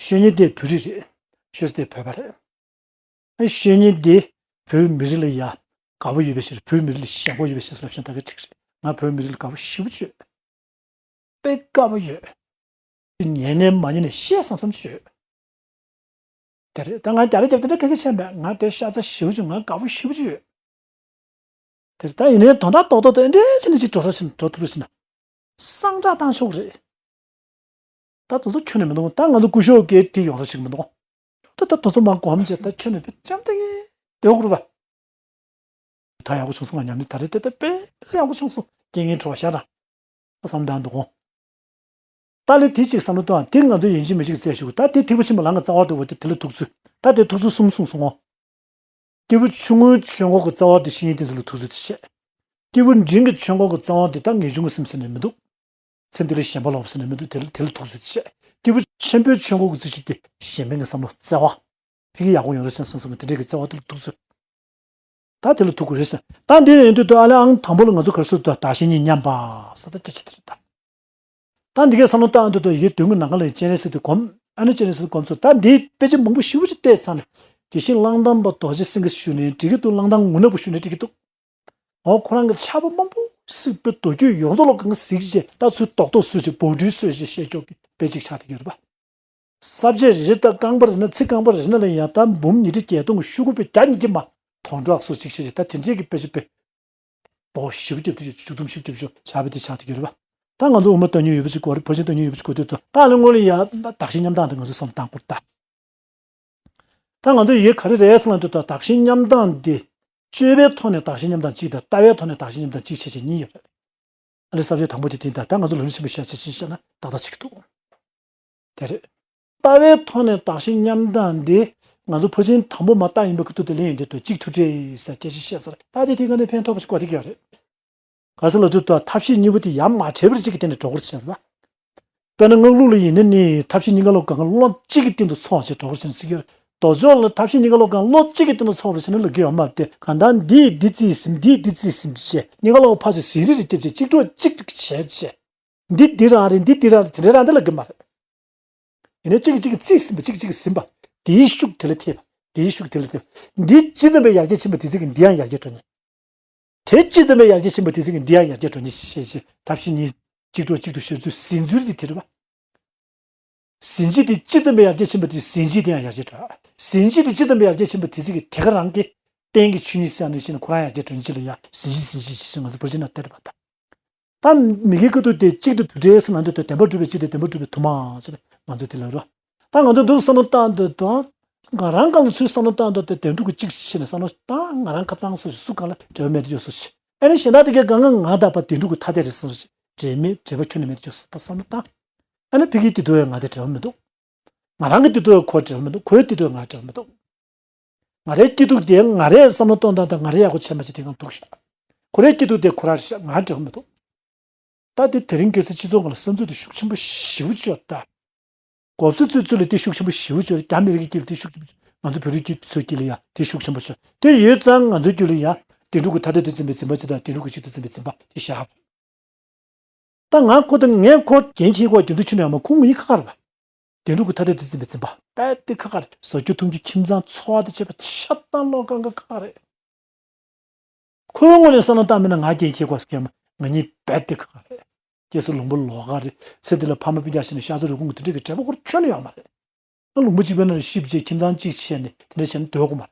ཤོད་མཁན་དེ་བོད་རིགས་རེད། ཤོད་ས་དེ་བོད་པ་རེད། ཨ་ཤོད་མཁན་དེ་བོད་མི་རིགས་ལ་ཡ་དགའ་པོ་ཡོད་པའི་ཕྱིར་བོད་མི་རིགས་ལ་ཞེན་ཁོག་ཡོད་པའི་ཕྱིར་ལབ་ཤེས་ད་ག་འགྲིག་རེད། ང་བོད་མི་རིགས་ལ་དགའ་པོ་ཞེ་པོ་ཡོད། དཔེ་དགའ་པོ་ཡོད། ཉན་ནས་མ་ཉན་ནས་བཤད་བསམ་བསམ་ཡོད། དེ་རེད། ད་ང་རྒྱ་རེ་རྒྱབ་དེ་འདྲ་ག་གེ་བྱས་མེད། ང་དེ་ཤ་ཚ་ཞེ་པོ་ཅིག་ང་དགའ་པོ་ཞེ་པོ་ཅིག་ཡོད། དེ་རེད། ད་ཡིན་ནའི་དོན་དག་རྡོག་རྡོག་དེ་འདྲ་བྱས་ནས་ཅིག་འགྲོ་ཐུབ་ཟིན་འགྲོ་ཐུབ་ཟིན་ན། སངས་དྲག་བཏང་ཆོག་གི་རེད། ད་དེ་ཚོ་ཁྱོན་ནས་མི་འདུག་ད་ང་ཚོ་སྐུ་ཞབས་ཀྱིས་དེ་ཡོང་རོགས་བྱེད་ཀྱི་མི་འདུག་ད་ད་དེ་ཚོ་མ་གོམས་བྱས་ད་ཁྱོན་ནས་དཔེ་ཅམ་ཐག་གི་སྡོད་དགོས་རེད་པ། ད་ཡག་པོ་བྱུང་སོང་། ང་ཉམས་ནས་ད་རེས་དེ་ད་དཔེ་ཡག་པོ་བྱུང་སོང་། རྐྱེན་ངན་བྲོ་བ་ཤར་དང་། བསམ་དང་འདུག་གོ་ད་ལས་དེ་གཅིག་བསམ་བློ་གཏོང་། དེ་ང་ཚོ་ཡིན་གཅིག་མིན་གཅིག་བཙལ་ཞུ་གི། ད་དེ་ཐེག་པ་ཆེན་པོ་ལམ་གྱི་རྩ་བ་འདྲ་བོ་དེ་དེ་ལ་ཐུག་ཚུལ། ད་དེ་ཐུག་ཚུལ་གསུམ་གསུངས་སོང་ངོ་། སྐྱེས་བུ་ཆུང་ངུའི་ཆོས་འཁོར་གྱི་རྩ་བ་དེ་བཤེས་གཉེན་བསྟེན་ཚུལ་ལ་ཐུག་ཚུལ་དེ་བཤད། སྐྱེས་བུ་འབྲིང་གི་ཆོས་འཁོར་གྱི་རྩ་བ་དེ་ད་ངེས་འབྱུང་གི་སེམས་ཟེར་ནས་མི་འདུག་ཚེ་འདི་ལ་ཞེན་པ་ལོག་ཟེར་ནས་མི་འདུག་དེ་ལ་དེ་ལ་ཐུག་ཚུལ་དེ་བཤད། སྐྱེས་བུ་ཆེན་པོའི་ཆོས་འཁོར་གྱི་རྩིས་གཞི་དེ་གཞན་ཕན་གྱི་བསམ་བློ་བརྩེ་བ། ཕ་གི་ཡག་པོ་ཡོང་རེ་བྱུང་སོང་བསམ་པའི་དེ་འདྲའི་གི་བརྩེ་བ་དེ་ལ་ཐུག་ཚུལ། ད་དེ་ལ་ཐུག་དགོས་རེད་ཟེར། ད་འདི་ཡིན་དུས་ད་ཨ་ལེ་ཨང་དང་པོ་ལ་ང་ཚོ་ག་རེ་ཟེར་དུས་བདག་གཞན་གཉིས་མཉམ་པ་ཟེར། ད་སྐད་ཆ་དེ་རེད་ད། ད་འདི་གའི་བསམ་བློ་བཏང་དུས་ད་ཡི་གེ་དོན་གྱི་ནམ་མཁའ་ལ་སྤྱན་རས་གཟིགས་དེ་བསྒོམ། ཨ་ནི་སྤྱན་རས་གཟིགས་བསྒོམ་ཚུལ། ད་འདི་དཔེ་ཆ་མང་པོ་ཞེ་པོ་ཅིག་བལྟས་ཚར་ནས། དགེ་བཤེས་གླང་དར་མ་རྡོ་རྗེ་སེང་གེ་ཞུ་ནས་འགྲིག་གི་འདུག་གླང་དར་མ་ངུ་ནག་པོ་ཞུ་ནས་འགྲིག་གི་འདུག་འོ་ཁོ་རང་གི་ཕྱག་དཔེ་མང་པོ་གཟིགས་པའི་མདོ་རྒྱུད་ཡོངས་རྫོགས་ལ་གང་གཟིགས་བྱས། ད་ཚུར་རྡོག་རྡོག་སུ་ཞིག་འབོག་སྒྲིལ་སུ་ཞིག་བཤད་ཆོག་གི་དཔེ་ཅིག་ཆགས་བསྡད་ཡོད་རེད་པ། ས་བཅད་རེ་རེ་དང་རྐང་པ་རེ་ན་ཚིག་རྐང་པ་རེ་ན་ལ་ཡང་ད་འབུམ་ཉི་ཁྲི་བརྒྱད་སྟོང་གི་ཤོག་གུ་དཔེ་བརྒྱ་ཉིས་བརྒྱ་མ་དོན་གྲུབ་སོགས་ཅིག་བཤད་བྱས། ད་དེ་འདྲས་ཀྱི་དཔེ་ཆ་དཔེ་འབོག་ཞིབ་རྒྱབ་དུས་བཅུ་གཏུམ་ཞིབ་རྒྱབ་ཞོ་ཆ་བེ་དེ་ཆགས་བསྡད་ཡོད་རེད་པ། ད་ང་ཚོ་དབུ་མ་བཏང་མྱོང་ཡོད་པ་ཅིག་གོ་རེད། ཕར་ཕྱིན་བཏང་མྱོང་ཡོད་པ་ཅིག་གོ་དུས་ད་ད་ལོ་སྔོན་ལ་ཡ་བདག་གཞན་མཉམ་དང་དེ་ང་ཚོ་བསམ་བཏང་དགོས་ད། ད་ང་ཚོ་ཡི་གེ་ག་རེ་རེད་ཟེར་ན་འདི་ད་བདག་གཞན་མཉམ་དང་འདི། སྤྱོད་པའི་ཐོག་ནས་བདག་གཞན་མཉམ་དང་གཅིག་དང་། ལྟ་བའི་ཐོག་ནས་བདག་གཞན་མཉམ་དང་གཅིག་བྱས་བྱས་གཉིས་ཡོད་རེད། ཨ་ལེ་ས་བཅད་དང་པོ་དེ་དེ་ད་ད་ང་ཚོ་ལམ་རིམ་ཆེན་པོ་ཤ་ཆེ་ཆེ་བཤད་ན་ཏག་ཏག་ཅིག་འདུག་དེ་རེད། ལྟ་བའི་ཐོག་ནས་བདག་གཞན་མཉམ་དང་འདི། ང་ཚོ་ཕར་ཕྱིན་དང་པོ་མ་བལྟ་ཡིན་པའི་ཁུ་ཐུག་དེ་ལེན་ཡོང་དུས་ད་གཅིག་ཐུག་འཕྲད་ཟེར་སྐད་ཆ་བཤད་ཚར། ད་དེ་དེ་ག་ནས་ཕན་ཐོགས་པ་ཞིག་གོ་ཐིག་ཡོད་རེད། ག་ས་ལ་དུས་ད་ཐབས་ཤེས་གཉིས་པོ་དེ་ཡ་མ་བྲལ་བར་གཅིག་གི་སྟེང་ནས་འགྲོ་དགོས་ཟེར་བ། དཔེར་ན་སྔགས་ལུགས་ལ་ཡིན་ན་ནི་ཐབས་ཤེས་གཉིས་ཀ་ལོག་གང་ག་བློ་གཅིག་གི་སྟེང་དུ་ཚོགས་བྱས་འགྲོ་དགོས་ཟེར་ནས་ཟེར་གྱི་ཡོད་རེད། མདོ་ཕྱོགས་ལ་ཐབས་ཤེས་གཉིས་ཀ་ལོག་གང་བློ་གཅིག་གི་སྟེང་དུ་ཚོགས་རེད་ཟེར་ན་ལབ་ཀྱི་ཡོད་མ་རེད་དེ། གང་ལྟར་འདིས་འདི་རྩིས་ཟིན། འདིས་འདི་རྩིས་ཟིན་བྱས་གཉིས་ཀ་ལོག་ཕར་ཚུར་ཟིན་རེ་རེ་བརྒྱབ་བྱས་གཅིག་གྲོགས་གཅིག་བྱས་བྱས། འདི་འདི་རང་རེད། འདི་འདི་རང་རེད། དེ་འདྲ་རང་འདི་ལབ་ཀྱི་མ་རེད། ཡིན་ན་གཅིག་གིས་གཅིག་གི་རྩིས་ཟིན་པ། གཅིག་གིས་གཅིག་གི་ཟིན་པ། དེའི་ཤུགས་དེ་ལ་ཐེབས་པ། དེའི་ཤུགས་དེ་ལ་ཐེབས་པ། འདི་ཇི་ཙམ་པའི་ཡར་རྒྱས་ཕྱིན་པ་དེ་ཙམ་གྱིས་འདི་ཡང་ཡར་རྒྱས་འགྲོ་ནི། དེ་ཇི་ཙམ་པའི་ཡར་རྒྱས་ཕྱིན་པ་དེ་ཙམ་གྱིས་འདི་ཡང་ཡར་རྒྱས་འགྲོ་ནི་ཞེས་བྱས། ཐབས་ཤེས་གཉིས་གཅིག་གྲོགས་གཅིག་ཏུ་བཤད་ཚུལ་ཟིན་ཚུལ་དེ་དེ་རེད་པ། ཟིན་བྱེད་དེ་ཇི་ཙམ་པའི་ཡར་རྒྱས་ཕྱིན་པ་དེ་ཟིན་བྱེད་དེ་ཡང་ཡར་རྒྱས་འགྲོ། ཟིན་བྱེད་དེ་ཇི་ཙམ་པའི་ཡར་རྒྱས་ཕྱིན་པ་དེ་ཙམ་གྱིས་དེ་ག་རང་གི་རྟེན་གྱི་ཆོས་ཉིད་ཟེར་ནས་བཤད་ན་ཁོ་རང་ཡར་རྒྱས་འགྲོ་ནི་ཅི་ལ་ཡ་ཟིན་བྱེད་ཟིན་བྱེད་ཅེས་ང་ཚོ་བོད་ཕྱི་ནང་བལྟས་རེད་པ་ད། ད་མི་དགེ་ཀུན་རྟོག་དེ་གཅིག་ཏུ་དུ་བྲལ་ཟེར་ན་འདི་ལྟར་བདེན་པར་གྲུབ་པའི་གཅིག་དེ་བདེན་པར་གྲུབ་པའི་དུ་མ་ཟེར་ནས་ང་ཚོས་དེ་ལབ་རོ། ད་ང་ཚོས་འདུག་བསམ་བློ་བཏང་འདོད་དང་། ང་རང་སྒང་ལ་ཚུར་བསམ་བློ་བཏང་འདོད་དེ་བདེན་གྲུབ་ཀྱི་གཅིག་ཤེས་ནས་བསམ་བློ་བཏང་། ང་རང་ཁ་ཚང་སོ་སོ་སུ་གང་ལ་འབྲེལ་བ་མེད་དུ་འཇོག་སོ་ཆེ། ཨ་ནི་གཞན་དག་དེ་གའི་སྒང་ང་ད་པ་བདེན་གྲུབ་ཀྱི་ཐ་དད་རེད་ཟེར་སོ་ཆེ། འབྲེལ་མེད་འབྲེལ་བ་ཁྱོན་ནས་མེད་དུ་འཇོག་སོ་པ་བསམ་བློ་བཏང་། ཨ་ནི་ཕ་གིའི་དེ་དུ་ཡང་ང་དེ་འབྲེལ་བ་མི་འདུག་ང་རང་གི་དེ་དུ་ཡང་ཁོ་འབྲེལ་བ་མི་འདུག་ཁོའི་དེ་དུ་ཡང་ང་འབྲེལ་བ་མི་འདུག་ང་རའི་སྐྱིད་སྡུག་དེ་ང་རས་བསམ་བློ་གཏོང་སྟངས་དང་ང་རས་ཡག་པོ་བྱས་མ་བྱས་དེ་གང་ཐུག་ཤག་ཁོ་རའི་སྐྱིད་སྡུག་དེ་ཁོ་ར་རེད་ཤག་ང་འབྲེལ་བ་མི་འདུག་ད་དེ་དེ་རིང་ཁ་སང་སྤྱི་ཚོགས་ཁག་ལ་བསམ་ཚུལ་དེ་ཤུགས་ཆེན་པོ་ཞེ་པོ་ཅིག་ཡོད་ད། གོ་ཚོད་ཚོད་ཚོད་ལ་དེ་ཤུགས་ཆེན་པོ་ཞེ་པོ་ཅིག་ཡོད། རྒྱ་མི་རིགས་ཀྱི་དཀྱིལ་ལ་དེ་ཤུགས་ཆེན་པོ་ཅིག་ང་ཚོ་བོད་རིགས་ཀྱི་ཚོའི་དཀྱིལ་ལ་ཡ་དེ་ཤུགས་ཆེན་པོ་ཅིག་དེ་ཡོད་ཙང་ང་ཚོའི་རྒྱུད་ལ་ཡ་དེ་འགྲོ་གི་ཐ་དད་དུ་འཛིན་པའི་འཛིན་པ་ཅིག་དང་དེ་འགྲོ་གི་གཅིག་ཏུ་འཛིན་པའི་འཛིན་པ་དེ་བཞག་ད་ང་ཁོ་དང་ངས་ཁོ་རྒྱན་ཁྱེར་ཁོ་རྒྱན་དུ་ཆུ་ནས་ཡང་མ་ཁོང་གཉིས་ཁ་ཁ་རེད་པ། དེ་འགྲོ་གི་ཐ་དད་དུ་འཛིན་པའི་འཛིན་པ་དཔེ་དེ་ཁ་ཁ་རེད། བཟོ་རྒྱུ་འཐུང་རྒྱུ་ཁྱིམ་ཚང་འཚོ་བ་དེ་བྱེད་པ་ཆ་ཚང་ལོག་གང་ག་ཁ་ཁ་རེད། ཁོའི་ངོས་ནས་བསམ་བློ་བཏང་མིན་ན་ང་རྒྱན་ཁྱེར་དགོས་ཟེར་མཁན་མ་ང་གཉིས་རྦད་དེ་ཁ་ཁ་རེད། སྐྱེས་སུ་ལུང་པ་ལོགས་ཀ་རེད། ཚེ་འདི་ལ་ཕ་མ་སྤུན་ཀྱག་ཤི་ནས་ཤ་ཚ་རུས་ཁུངས་ཀྱི་དེ་འདྲ་གི་འབྲེལ་བ་ཁོར་ཁྱོན་ནས་ཡོད་མ་རེད། ང་ལུང་པ་གཅིག་པའི་ནང་ལ་གཤིབ་བྱས་ཁྱིམ་ཚང་གཅིག་བྱས་ནས་དེ་འདྲ་བྱས་ན་སྡོད་དགོས་མ་རེད།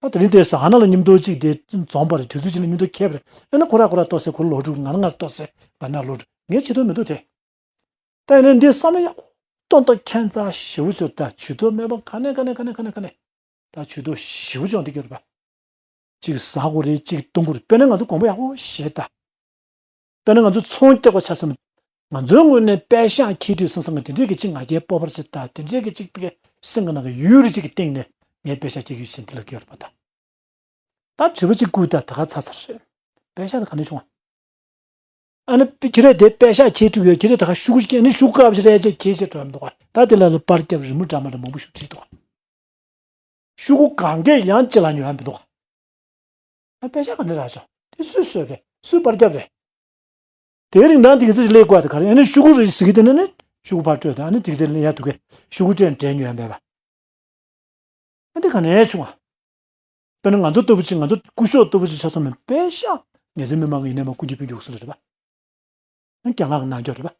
ད་དེ་རིང་དེ་ཟ་ཁང་ནང་ལ་མཉམ་དུ་གཅིག་དེ་འཛོམས་པ་རེད། དུས་ཚོད་གཅིག་ལ་མཉམ་དུ་འཁེལ་བ་རེད། ཨ་ནི་ཁོ་ར་ཁོ་ར་ལྟོས་ཟེར་ཁོ་ལོག་འགྲོ། ང་རང་ང་རང་ལྟོས་ཟེར་ང་ན་ལོག་འགྲོ། ངས་བྱེད་ཐུབ་མི་འདུག་དེ། ད་ཡིན་ན་འདི་བསམ་བློ་ཡག་པོ་གཏོང་སྟངས་ཁྱད་མཚར་ཞེ་པོ་ཅིག་ད་ཇུས་གཏོགས་མེད་པ་ག་ནས་ག་ནས་ག་ནས་ག་ནས་ག་ནས་ད་ཇུས་གཏོགས་ཞེ་པོ་བྱུང་བསྡད་ཀྱི་རེད་པ། གཅིག་ཟ་དགོས་རེད། གཅིག་གཏོང་དགོས་རེད། དཔེར་ན་ང་ཚོ་དགོངས་པ་ཡག་པོ་བཞེས་ད། དཔེར་ན་ང་ཚོ་ཚོང་རྒྱག་པ་ཆ་མཚོན། ང་ཚོའི་ངོས་ནས་པད་ཤག་འཁྱེར་དུས་སང་སང་གི་དེ་འདྲས་ཀྱི་གཅིག་ང་རྒྱལ་སྤོབས་པར་བྱེད་ད། དེ་འདྲས་ཀྱི་གཅིག་པའི་སེམས་ཀྱི་ནང་གི་ཡུལ་རེ་གཅིག་གི་སྟེང་ནས་ངས་པད་ཤག་འཁྱེར་གྱི་ཡོད་ཟེར་འདི་ལ་གྱུར་པ་དང་། ད་དྲི་བ་གཅིག་བསྐུར་ད་ད་ག་ཚར་ཚར་རེད། པད་ཤག་དེ་ག་ནས་བྱུང་བ། ཨ་ནི་ཁྱེད་རས་དེ་པད་ཤག་འཁྱེར་བཅུག་ཡོད། ཁྱེད་རས་ད་ག་ཤུ་གུ་ཁྱེར་ནི་ཤུ་གུ་ཁ་བ་ཞིག་རེད་ཅེས་ཁྱེར་ཅེས་འགྲོ་ཡ་མི་འདུག་ག་ད་དེ་ལ་ལ་པར་རྒྱབ་རི་མོ་འདྲ་མ་འདྲ་མང་པོ་ཞིག་བྲིས་འདུག་ག་ཤུ་གུ་གང་གས་ཡང་ཅི་ལ་ཉོ་ཡ་མི་འདུག་ག་ཨ་པད་ཤག་ག་ནས་རག་ཤག་དེ་སུས་བཟོས་རེད། སུས་པར་རྒྱབ་རེད། དེའི་རིང་ནང་དེ་ག་ཚོད་ཅིག་སླེབས་དགོས་དེ་ག་རེད། ཨ་ནི་ཤུ་གུ་རེད་ཟེར་གི་དེ་ནི་ནི་ཤུ་གུ་ཕར་སྤྲོད་དང་། ཨ་ནི་དེ་ག་ཚོད་སླེབས་ཡ་འདུག་གས། ཤུ་གུ་སྤྲད་ནས་འབྲས་ཉོ་ཡ་མེད་པ། ཨ་འདི་ག་ནས་བྱུང་བ། དཔེར་ན་ང་ཚོ་ལྟ་བུ་ཅིག་ང་ཚོ་སྐུ་ཞབས་ལྟ་བུ་ཅིག་ཆ་ཚང་མ་པད་ཤག་ངལ་རྩོལ་མི་མང་གི་ཡིན་ནའི་མ་ཀུན་གྱིས་ཕུལ་རྒྱུ་སུ་རེད་པ། ཨ་རྒྱ་ནག་གི་ནང་འཇོག་རེད་པ།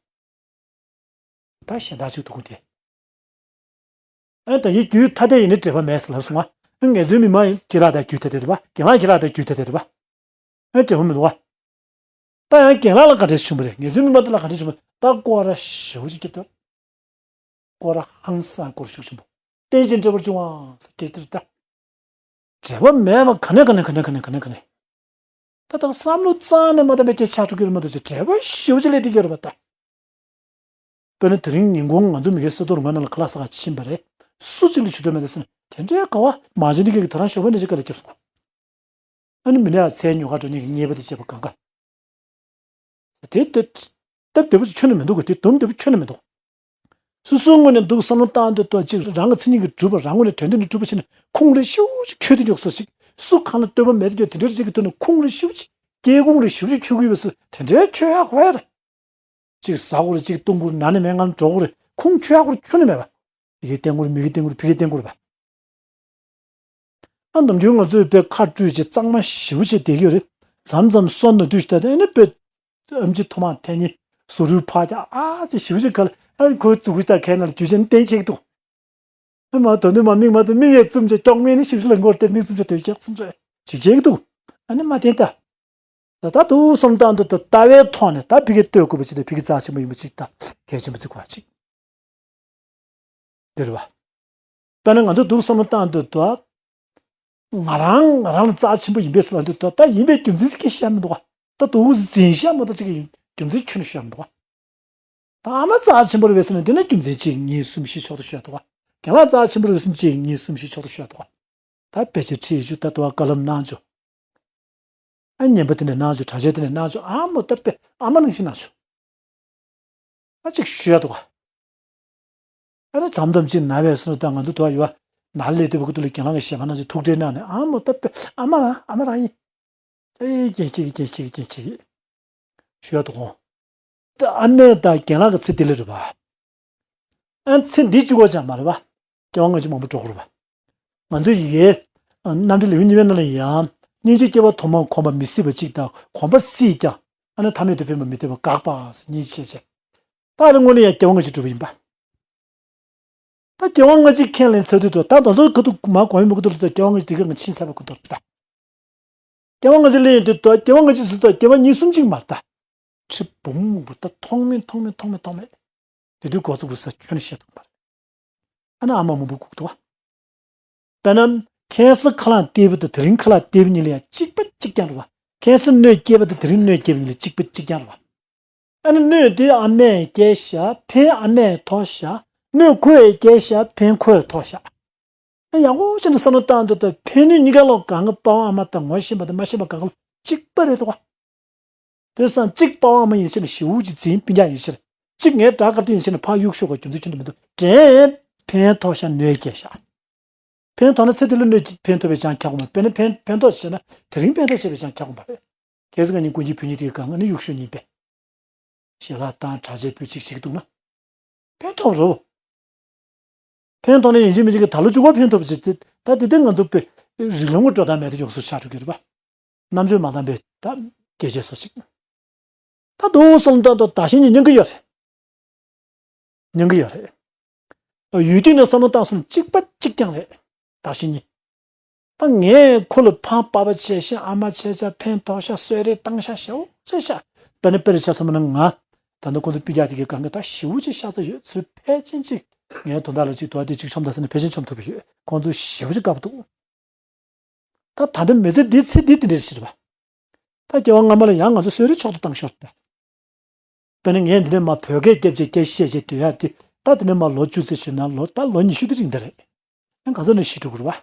ད་གཞན་དག་ཅིག་འདུག་གོ་དེ། ཨ་ད་ཡི་རྒྱུད་ཐ་དད་ཡིན་ནི་འབྲེལ་བ་མེད་ཟེར་ལབ་སོང་ང་། ཨ་ངེས་ཚོའི་མི་མ་ཡིན་ཁྱེད་ལ་ད་རྒྱུད་ཐ་དད་རེད་པ། རྒན་ལགས་ཁྱེད་ལ་ད་རྒྱུད་ཐ་དད་རེད་པ། ཨ་འབྲེལ་བ་མི་འདུག་བ། ད་ཡང་རྒན་ལགས་ལ་ག་འདྲས་བྱུང་བ་རེད། ངེས་ཚོའི་མི་མ་དེ་ལ་ག་འདྲས་བྱུང་བ། ད་སྐོར་ར་ཞེ་པོ་ཅིག་བརྒྱབ་སྟེ། སྐོར་ར་ཧང་སང་སྐོར་ཤུགས་ཆེན་པོ། རྟེན་ཅིང་འབྲེལ་བར་འབྱུང་བ་ཟེར་སྐད་དེར་ད། འབྲེལ་བ་མེད་པ་ག་ནས་ག་ནས་ག་ནས་ག་ནས་ག་ནས་ག་ནས། ད་ད་བསམ་བློ་རྩ་ནས་མ་བཏང་པའི་སྐད་ཆ་འགྲོ་གི་རེད་མ་གཏོགས་ཅིག་འབྲེལ་བ་ཞེ་པོ་ཅིག་སླེབས་བསྡད་ཀྱི་རེད་པ་ད། དཔེར་ན་དེ་རིང་ཉིན་གུང་ང་ཚོ་མི་ཁའི་ས་རྡོ་རུ་ང་ནང་ལ་ཁ་ལག་ཟ་ག་ཕྱིན་པ་རེད། སུ་གཅིག་ལ་ཇུས་གཏོགས་མེད་ད་ཟེར་ན་དེ་འདྲའི་དགའ་བ་མ་བྱུང་འདི་ག་གི་ད་རང་ཞོགས་པ་ནས་ཅིག་དཀའ་ལས་བརྒྱབ་སོང་། ཨ་ནི་མི་ནས་ཚལ་ཉོ་ག་འགྲོ་མཁན་གྱི་ཉེས་པ་དེ་བྱས་པ་གང་ག། དེ་ལྟ་སྟབས་བདེ་པོ་ཞིག་ཁྱོན་ནས་མི་འདུག་ག་དེ་སྡུག་བདེ་པོ་ཁྱོན་ནས་མི་འདུག་སོ་སོའི་ངོས་ནས་འདུག་བསམ་བློ་བཏང་དུས་ཏོ་གཅིག་རང་གི་མཚན་ཉིད་ཀྱིས་གྲུབ་པ་རང་ངོས་ནས་དོན་དེ་ནི་གྲུབ་པ་ཕྱིན་ནས་ཁུངས་རེ་ཤུགས་ཆེ་ཁྱོད་དེ་མགྱོགས་སོ་ཞིག་སུ་གང་ལ་ལྟོས་པ་མེད་དུས་དེ་འདྲ་ཅིག་གི་ཐོག་ནས་ཁུངས་རེ་ཤུགས་ཆེ་སྐྱེ་ཁུངས་རེ་ཤུགས་ཆེ་ཁྱོད་ཀྱི་ཡོད་པ་སུ་དེ་འདྲའི་ཁྱོད་ཡག་པོ་ཡ་རེད། གཅིག་ཟ་དགོས་རེད། གཅིག་བཏུང་དགོས་རེད། ན་ནས་མེད་ངང་འགྲོ་དགོས་རེད། ཁུངས་ཁྱོད་ཡག་པོ་ཁྱོན་ནས་མེད་པ། དེ་གའི་བསྟན་དགོས་རེད། མི་གི་བསྟན་དགོས་རེད། ཕ་གིའི་བསྟན་དགོས་རེད་པ། ཨ་ནམ་རྒྱུན་ང་ཚོས་དཔེ་ཁ་སྤྲོད་ཅིག་གཙང་མ་ཞེ་པོ་ཅིག་བསྡད་ཀྱི་ཡོད་རེད། མཚམས་མཚམས་སོ་ན་དུས་ཤིག་ད་ལྟ་ཨ་ནི་དཔེ་ཨེམ་ཆི་ཐོག་མར་འཐེན་ནི་བཟོ་རུའི་ཕག་རྒྱ་ཨ་ཅེ་ཞེ་པོ་ཅིག་ག་ལ་ཨ་ནི་ཁོའི་མཛུབ་གུ་ལྟར་ཁའི་ནང་ལ་རྒྱུ་ཆེན་བསྟན་ཁྱེར་གྱི་འདུག་ཨ་མ་དོ་ནི་མ་མིག་མ་དོ་མིག་ཡས་བཙུམ་བྱས་ཀྱོག་མིག་ནི་ཞིབ་ཞིབ་ལ་འགོར་ཏེ་མིག་བཙུམ་བྱས་དོད་ཀྱག་བཙུམ་བྱས་ཞིབ་ཁྱེར་གྱི་འདུག་ཨ་ནི་མ་བསྟན་ད། ད་ལྟ་འདུག་བསམ་སྟངས་འདི་ལྟ་བའི་ཐོག་ནས་ད་ཕ་གིར་ལྟོས་དགོས་པ་ཅིག་དང་ཕ་གི་རྩ་ཆེན་པོ་ཡིན་པ་ཅིག་དང་གལ་ཆེན་པོ་བརྩི་དགོས་པ་ཅིག་འདི་རེད་པ། དཔེར་ན་ང་ཚོ་འདུག་བསམ་བློ་བཏང་དུས་ད་ང་རང་ང་རང་ལ་རྩ་ཆེན་པོ་ཡིན་པས་ཟེར་ལབ་དུས་ད་ད་ཡིན་པའི་རྒྱུ་མཚན་ཅིག་བཤད་མི་འདུག་ག་ད་འདུག་འཛིན་བཤད་མ་གཏོགས་ཅིག་གི་རྒྱུ་མཚན་ཁྱོན་ནས་བཤད་མི་འདུག་ག་ད་ཨ་མ་རྩ་ཆེན་པོ་རེད་པས་ཟེར་ན་དེ་ན་རྒྱུ་མཚན་གཅིག་གཉིས་གསུམ་བཞི་མཆོག་ཏུ་བཤད་འདུག་ག་རྒན་ལགས་རྩ་ཆེན་པོ་རེད་པས་ཟེར་ན་གཅིག་གཉིས་གསུམ་བཞི་མཆོག་ཏུ་བཤད་འདུག་ག་ད་དཔེ་ཆ་ཁྲིད་ཡོད་རྒྱུ་ད་དུ་བ་བཀའ་སློབ་གནང་རྒྱུ། ཨ་ཉན་པ་དེ་འདྲ་གནང་བྱུང་། གྲྭ་ཆས་དེ་འདྲ་གནང་བྱུང་། ཨ་མོ་ད་དཔེ་ཨ་མ་ནང་བཞིན་གནང་བྱུང་། ཨ་ཅིག་ཞུ་ཡ་འདུག་ག་ཨ་ནི་མཚམས་མཚམས་ཅིག་ན་བས་སུ་ད་ང་ཚོ་དུ་བ་ཡོད་བ་ན་ལས་དེ་བ་ཀུ་ཏུ་ལ་གྱེན་ལངས་ཀྱི་ཞེ་མ་གནང་ཅིག་ཐུགས་ཁྲལ་གནང་ནས་ཨ་མོ་ད་དཔེ་ཨ་མ་རང་ཨ་མ་རང་ཡིན། ཨེ་རྒྱན་ཆེ་གི་རྒྱན་ཆེ་གི་རྒྱན་ཆེ་གི་ཞུ་ཡ་འདུག་ག་ད་ཨ་མས་ད་རྒན་ལགས་ཀྱི་ཚེ་འདི་ལ་རེད་པ། ཨ་ཚེ་འདི་གཅིག་པོ་ཅང་མ་རེད་པ། སྐྱེ་བ་སྔ་ཕྱི་མང་པོ་འགྲོ་དགོས་རེད་པ། ང་ཚོའི་ཡི་གེ་རྣམ་འགྲེལ་ལེའུ་གཉིས་པའི་ནང་ལ་ཡང་སྙིང་རྗེ་སྐྱེ་བ་ཐོག་མར་གོམས་པ་མི་སྲིད་པ་གཅིག་དང་གོམས་པ་སྲིད་ཀྱང་ཨ་ནི་ཐ་མལ་དུ་ཕན་པ་མི་འདོད་པ་དགག་པ་གཉིས་བྱས་བྱས། ད་རེས་དངོས་གནས་ཡང་སྐྱེ་བ་སྔ་ཕྱི་འགྲོ་བ་ཡིན་པ། ད་སྐྱེ་བ་སྔ་ཕྱི་ཁས་ལེན་ཚར་དུས་ད་ད་དོན་ཚོ་ག་དུ་མ་གོ་ཡི་མི་ག་དུ་ལ་ད་སྐྱེ་བ་སྔ་ཕྱི་དེ་ག་ང་ཕྱིན་ཚར་བ་ག་དུ་ལ་ད། སྐྱེ་བ་སྔ་ཕྱི་ལེན་དུས་ད་སྐྱེ་བ་སྔ་ཕྱི་ཟེར་ད་སྐྱེ་བ་གཉིས་གསུམ་གཅིག་མ་རེད་ད། ཁྲི་འབུམ་མང་པོ་ད་ཐོགས་མེད་ཐོགས་མེད་ཐོགས་མེད་ཐོགས་མེད། དེ་དུས་འགོ་བཙུགས་པ་ས་ཁྱོན་ནས་བཤད་ཐུབ་པ་རེད། ཨ་ནི་ཨ་མ་མང་པོ་སྒུག་འདུག་བ། དཔེར་ན་ཁྱེད་ས་ཁ་ལག་ལྟེ་བུ་དང་དེ་རིང་ཁ་ལག་ལྟེ་བུ་གཉིས་ལ་ཡང་གཅིག་པ་གཅིག་རྐྱང་རེད་བ། ཁྱེད་ས་སྣོད་སྐྱེས་པ་དང་དེ་རིང་སྣོད་སྐྱེས་པ་གཉིས་ལ་གཅིག་པ་གཅིག་རྐྱང་རེད་བ། ཨ་ནི་སྣོད་དེ་ཨ་མས་སྐྱེས་ཤག་ཕན་ཨ་མས་ཐོགས་ཤག་སྣོད་ཁོས་སྐྱེས་ཤག་ཕན་ཁོས་ཐོགས་ཤག་ཨ་ཡག་པོ་བྱས་ནས་བསམ་བློ་བཏང་དུས་ད་ཕན་གནོད་གཉིས་ཀ་ལོག་གང་ག་པ་ཕ་ཨ་མ་དང་ངོ་ཤེས་པ་དང་མ་ཤེས་པ་གང་ག་ལོག་གཅིག་པ་རེད་འདུག་བ། དེ་སང་གཅིག་པ་ཕ་ཨ་མ་ཡིན་ཕྱིན་ཞེ་པོ་ཅིག་འཛིན་སྤུན་ཀྱག་ཡིན་ཕྱིན། གཅིག་ངའི་དགྲ་དཀར་སྟེང་ཡིན་ཕྱིན་ཕར་གཡུག་ཤོག་ག་རྒྱུ་མཚན་ཁྱོན་ནས་མི་འདུག་དྲན། ཕན་ཐོགས་ཤག་སྣོད་སྐྱེས་ཤག་ཕན་ཐོགས་ན་ཚེ་འདི་ལ་སྣོད་ཀྱི་ཕན་ཐོགས་པའི་ཅང་ཁྱབ་ཀྱི་མ་རེད། དཔེར་ན་ཕན་ཕན་ཐོགས་བྱས་ན་དེ་རིང་ཕན་ཐོགས་བྱས་པའི་ཅང་ཁྱབ་ཀྱི་མ་རེད། གལ་སྲིད་ང་གཉིས་དགུན་གྱི་བུ་གཉིས་དེ་ག་ང་ནི་གཡུག་ཤོག་གཉིས་པས། ཞལ་ལག་བཏང་གྲྭ་ཆས་ཕུད་ཅིག་བྱེད་ཀྱི་འདུག་ན། ཕན་ཐོགས་རོ། ཕན་ཐོགས་ན་ཡིན་གཅིག་མིན་གཅིག་གི་ད་ལོ་གཅིག་པོ་ཕན་ཐོགས་པ་ཅིག་དེ་ད་དེ་དེ་ང་ཚོ་པའི་རིགས་ལམ་གྱི་འགྲོ་སྟངས་མེད་དུ་ཡོང་སོ་ཆགས་འགྲོ་གི་རེད་པ། རྣམ་དཔྱོད་མ་འདང་པའི་ད་སྐད་ཆ་སོ་ཅིག་ད་འདུག་སོང་ད་ད་བདག་གཞན་གཉིས་ཉན་གི་ཡོད་རེད། ཉན་གི་ཡོད་རེད། ཡུལ་དུས་ནས་བསམ་བློ་བཏང་སོང་གཅིག་པ་གཅིག་རྐྱང་རེད། བདག་གཞན་གཉིས། ད་ངས་ཁོ་ལ་ཕ་པ་བྱས་ཤག་ཨ་མ་བྱས་ཤག་ཕན་ཐོགས་ཤག་གསོལ་རས་བཏང་ཤག་ཞེ་པོ་བྱས་ཤག་དཔེར་ན་དཔེར་ཆ་བསམ་ན་ང་ད་ནི་ཁོ་ཚོ་སྤུན་ཀྱག་དེ་གའི་སྒང་ག་ད་ཞེ་པོ་ཅིག་ཤ་ཚ་ཡོད་ཚུལ་ཕལ་ཆེར་ཅིག་ངའི་དོན་དག་ལ་ཅིག་དོ་བ་དེ་ཅིག་ཆོམ་ད་ཟེར་ན་ཕལ་ཆེར་ཆོམ་ཐུབ་པ་ཡོད། ཁོང་ཚོ་ཞེ་པོ་ཅིག་དགའ་པོ་འདུག་ད་ད་ལྟ་མི་ཚེ་འདི་ཚེ་འདི་དེ་འདྲ་ཞིག་རེད་པ། ད་སྐྱེ་བ་སྔ་མ་ལ་ཡང་ང་ཚོ་གསོལ་རས་མཆོག་ཏུ་བཏང་ཤོར་ད། དཔེར་ན་ངས་འདི་ནས་མར་བོད་སྐད་རྒྱབ་བྱས་སྐད་བཤད་བྱས་སྡོད་ཡ་དེ་ད་དེ་ནས་མར་ལོ་བཅུ་ཙམ་ཕྱིན་ན་ལོ་ད་ལོ་ཉི་ཤུ་དེ་རིང་ད་རེད། ཨ་ག་ཚོད་ནས་ཤི་འགྲོ་གི་རེད་པ།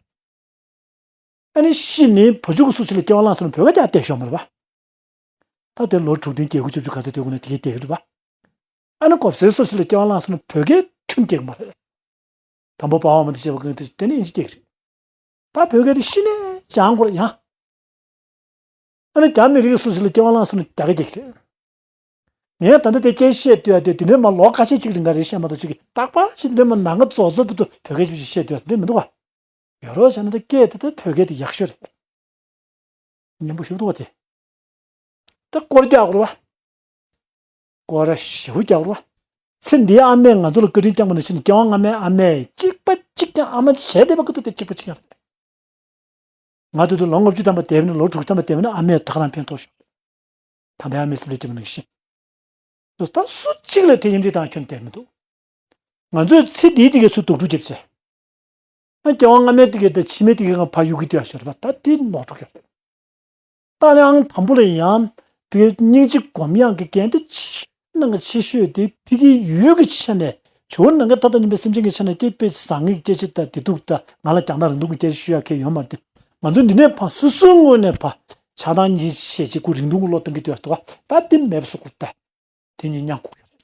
ཨ་ནི་ཤི་ནས་བུ་ཆུང་གི་སུ་ཞིག་ལ་སྐྱེ་བ་བླངས་སོང་ན་བོད་སྐད་ཀྱང་བསྡད་ཤོག་མ་རེད་པ། ད་དེ་ལོ་དྲུག་བདུན་བརྒྱད་དགུ་བཅུ་བཅུ་ག་ཚོད་སྡོད་དགོས་ན་དེ་གས་བསྡད་ཀྱི་རེད་པ། ཨ་ནི་གོ་སའི་སུ་ཞིག་ལ་སྐྱེ་བ་བླངས་སོང་ན་བོད་སྐད་ཁྱོན་སྐྱེ་གི་མ་རེད། དང་པོ་པ་ཕ་མ་དེ་བྱས་པ་གང་དེ་དེ་ནས་ཡིན་གཅིག་སྐྱེ་གི་རེད། ད་བོད་སྐད་དེ་ཤི་ནས་སྦྱང་དགོས་རེད་ཡང་། ཨ་ནི་རྒྱ་མི་རིགས་སུ་ཞིག་ལ་སྐྱེ་བ་བླངས་སོང་ན་རྒྱ་སྐད་སྐྱེ་གི་རེད། ངས་ད་ལྟ་དེ་སྐད་བཤད་སྡོད་ཡ་དེ་དེ་ནས་མར་ལོ་ཁ་ཤས་ཅིག་རིང་ག་རེ་བཤད་མ་གཏོགས་ཅིག་རྟག་པར་ཅིག་དེ་ནས་མར་ནང་ག་རྫོགས་རྫོགས་བོད་དུ་བོད་སྐད་ཅིག་བཤད་སྡོད་ཡ་དེ་འདྲ་མི་འདུག་ག་ཡོད་རོགས་བྱས་ན་ད་སྐད་དེ་ད་བོད་སྐད་དེ་ཡག་ཤོས་རེད། སྙན་པོ་ཞིག་འདུག་བ་དེ། ད་སྐོར་རྒྱག་དགོས་རེད་བ། སྐོར་ར་ཞེ་པོ་རྒྱག་དགོས་རེད་བ། ཚེ་འདིའི་ཨ་མས་ང་ཚོ་ལ་བཀའ་དྲིན་བསྐྱངས་པ་ནང་བཞིན་སྐྱེ་བ་སྔ་མའི་ཨ་མས་གཅིག་པ་གཅིག་ ཨ་མ་བྱས་བསྡད་པ་ཀུན་ཏུ་དེ་གཅིག་པ་གཅིག་རྐྱང་རེད། ང་ཚོ་དུ་ལོ་ལྔ་བཅུ་ཐམ་པ་བསྡད་པ་ནི་ལོ་དྲུག་ཅུ་ཐམ་པ་བསྡད་པ་ནི་ཨ་མས་ད་ག་རང་ཕན་ཐོགས་ཤོག་ད་ལྟའི་ཨ་མའི་སེམས་ཁྲལ་བྱེད་པ་ནང་བཞིན། ད་སུ་གཅིག་ལ་དེ་ཡིན་གཅིག་དང་ཁྱོན་བསྡད་མི་འདུག་ང་ཚོས་ཚེ་འདིའི་དེ་གའི་ཚུར་སྡུག་སྒྲུབ་བྱེད་ཆེ། ཨ་རྒྱལ་དབང་སྔ་མའི་དེ་གའི་དང་ཕྱི་མའི་དེ་གའི་ངང་ཕར་གཡུག་གི་དུས་ཨ་ཤོར་བ་ད་དེ་ནོར་འགྲོ་གི་རེད། ཏཱ་ལའི་ཨང་དང་པོ་ལ་ཡང་བོད་སྙིང་རྗེ་སྒོམ་ཡག་གི་འགན་དེ་ཆེ་ཤོས་ནང་གི་ཆེ་ཤོས་དེ་ཕ་གིའི་ཡུལ་གྱི་ཆ་ནས་ཇོ་བོ་ནམ་མཁའི་མཐའ་དང་མཉམ་པའི་སེམས་ཅན་གྱི་ཆ་ནས་སྐྱེ་དཔེ་བཟང་ངེས་སྐྱེ་ཆེ་དང་བདེ་སྡུག་དང་ང་ལ་རྒྱང་ཐག་རིང་ཐུང་གི་སྐྱེ་ཆེ་ཞུ་ཡག་གི་ཡོད་མ་རེད། ང་ཚོ་འདི་ནས་ཕར་སོ་སོའི་ངོས་ནས་ཕར་ཆགས་སྡང་གཉིས་བཤད་ཅིག་ཁོ་རིང་ཐུང་གི་བློ་གཏོང་གི་འདུག་ད་དེ་མེད་པ་བཟོ་དགོས་ད། དེ་གཉིས་མཉམ་དགོས་ཀྱི་རེད།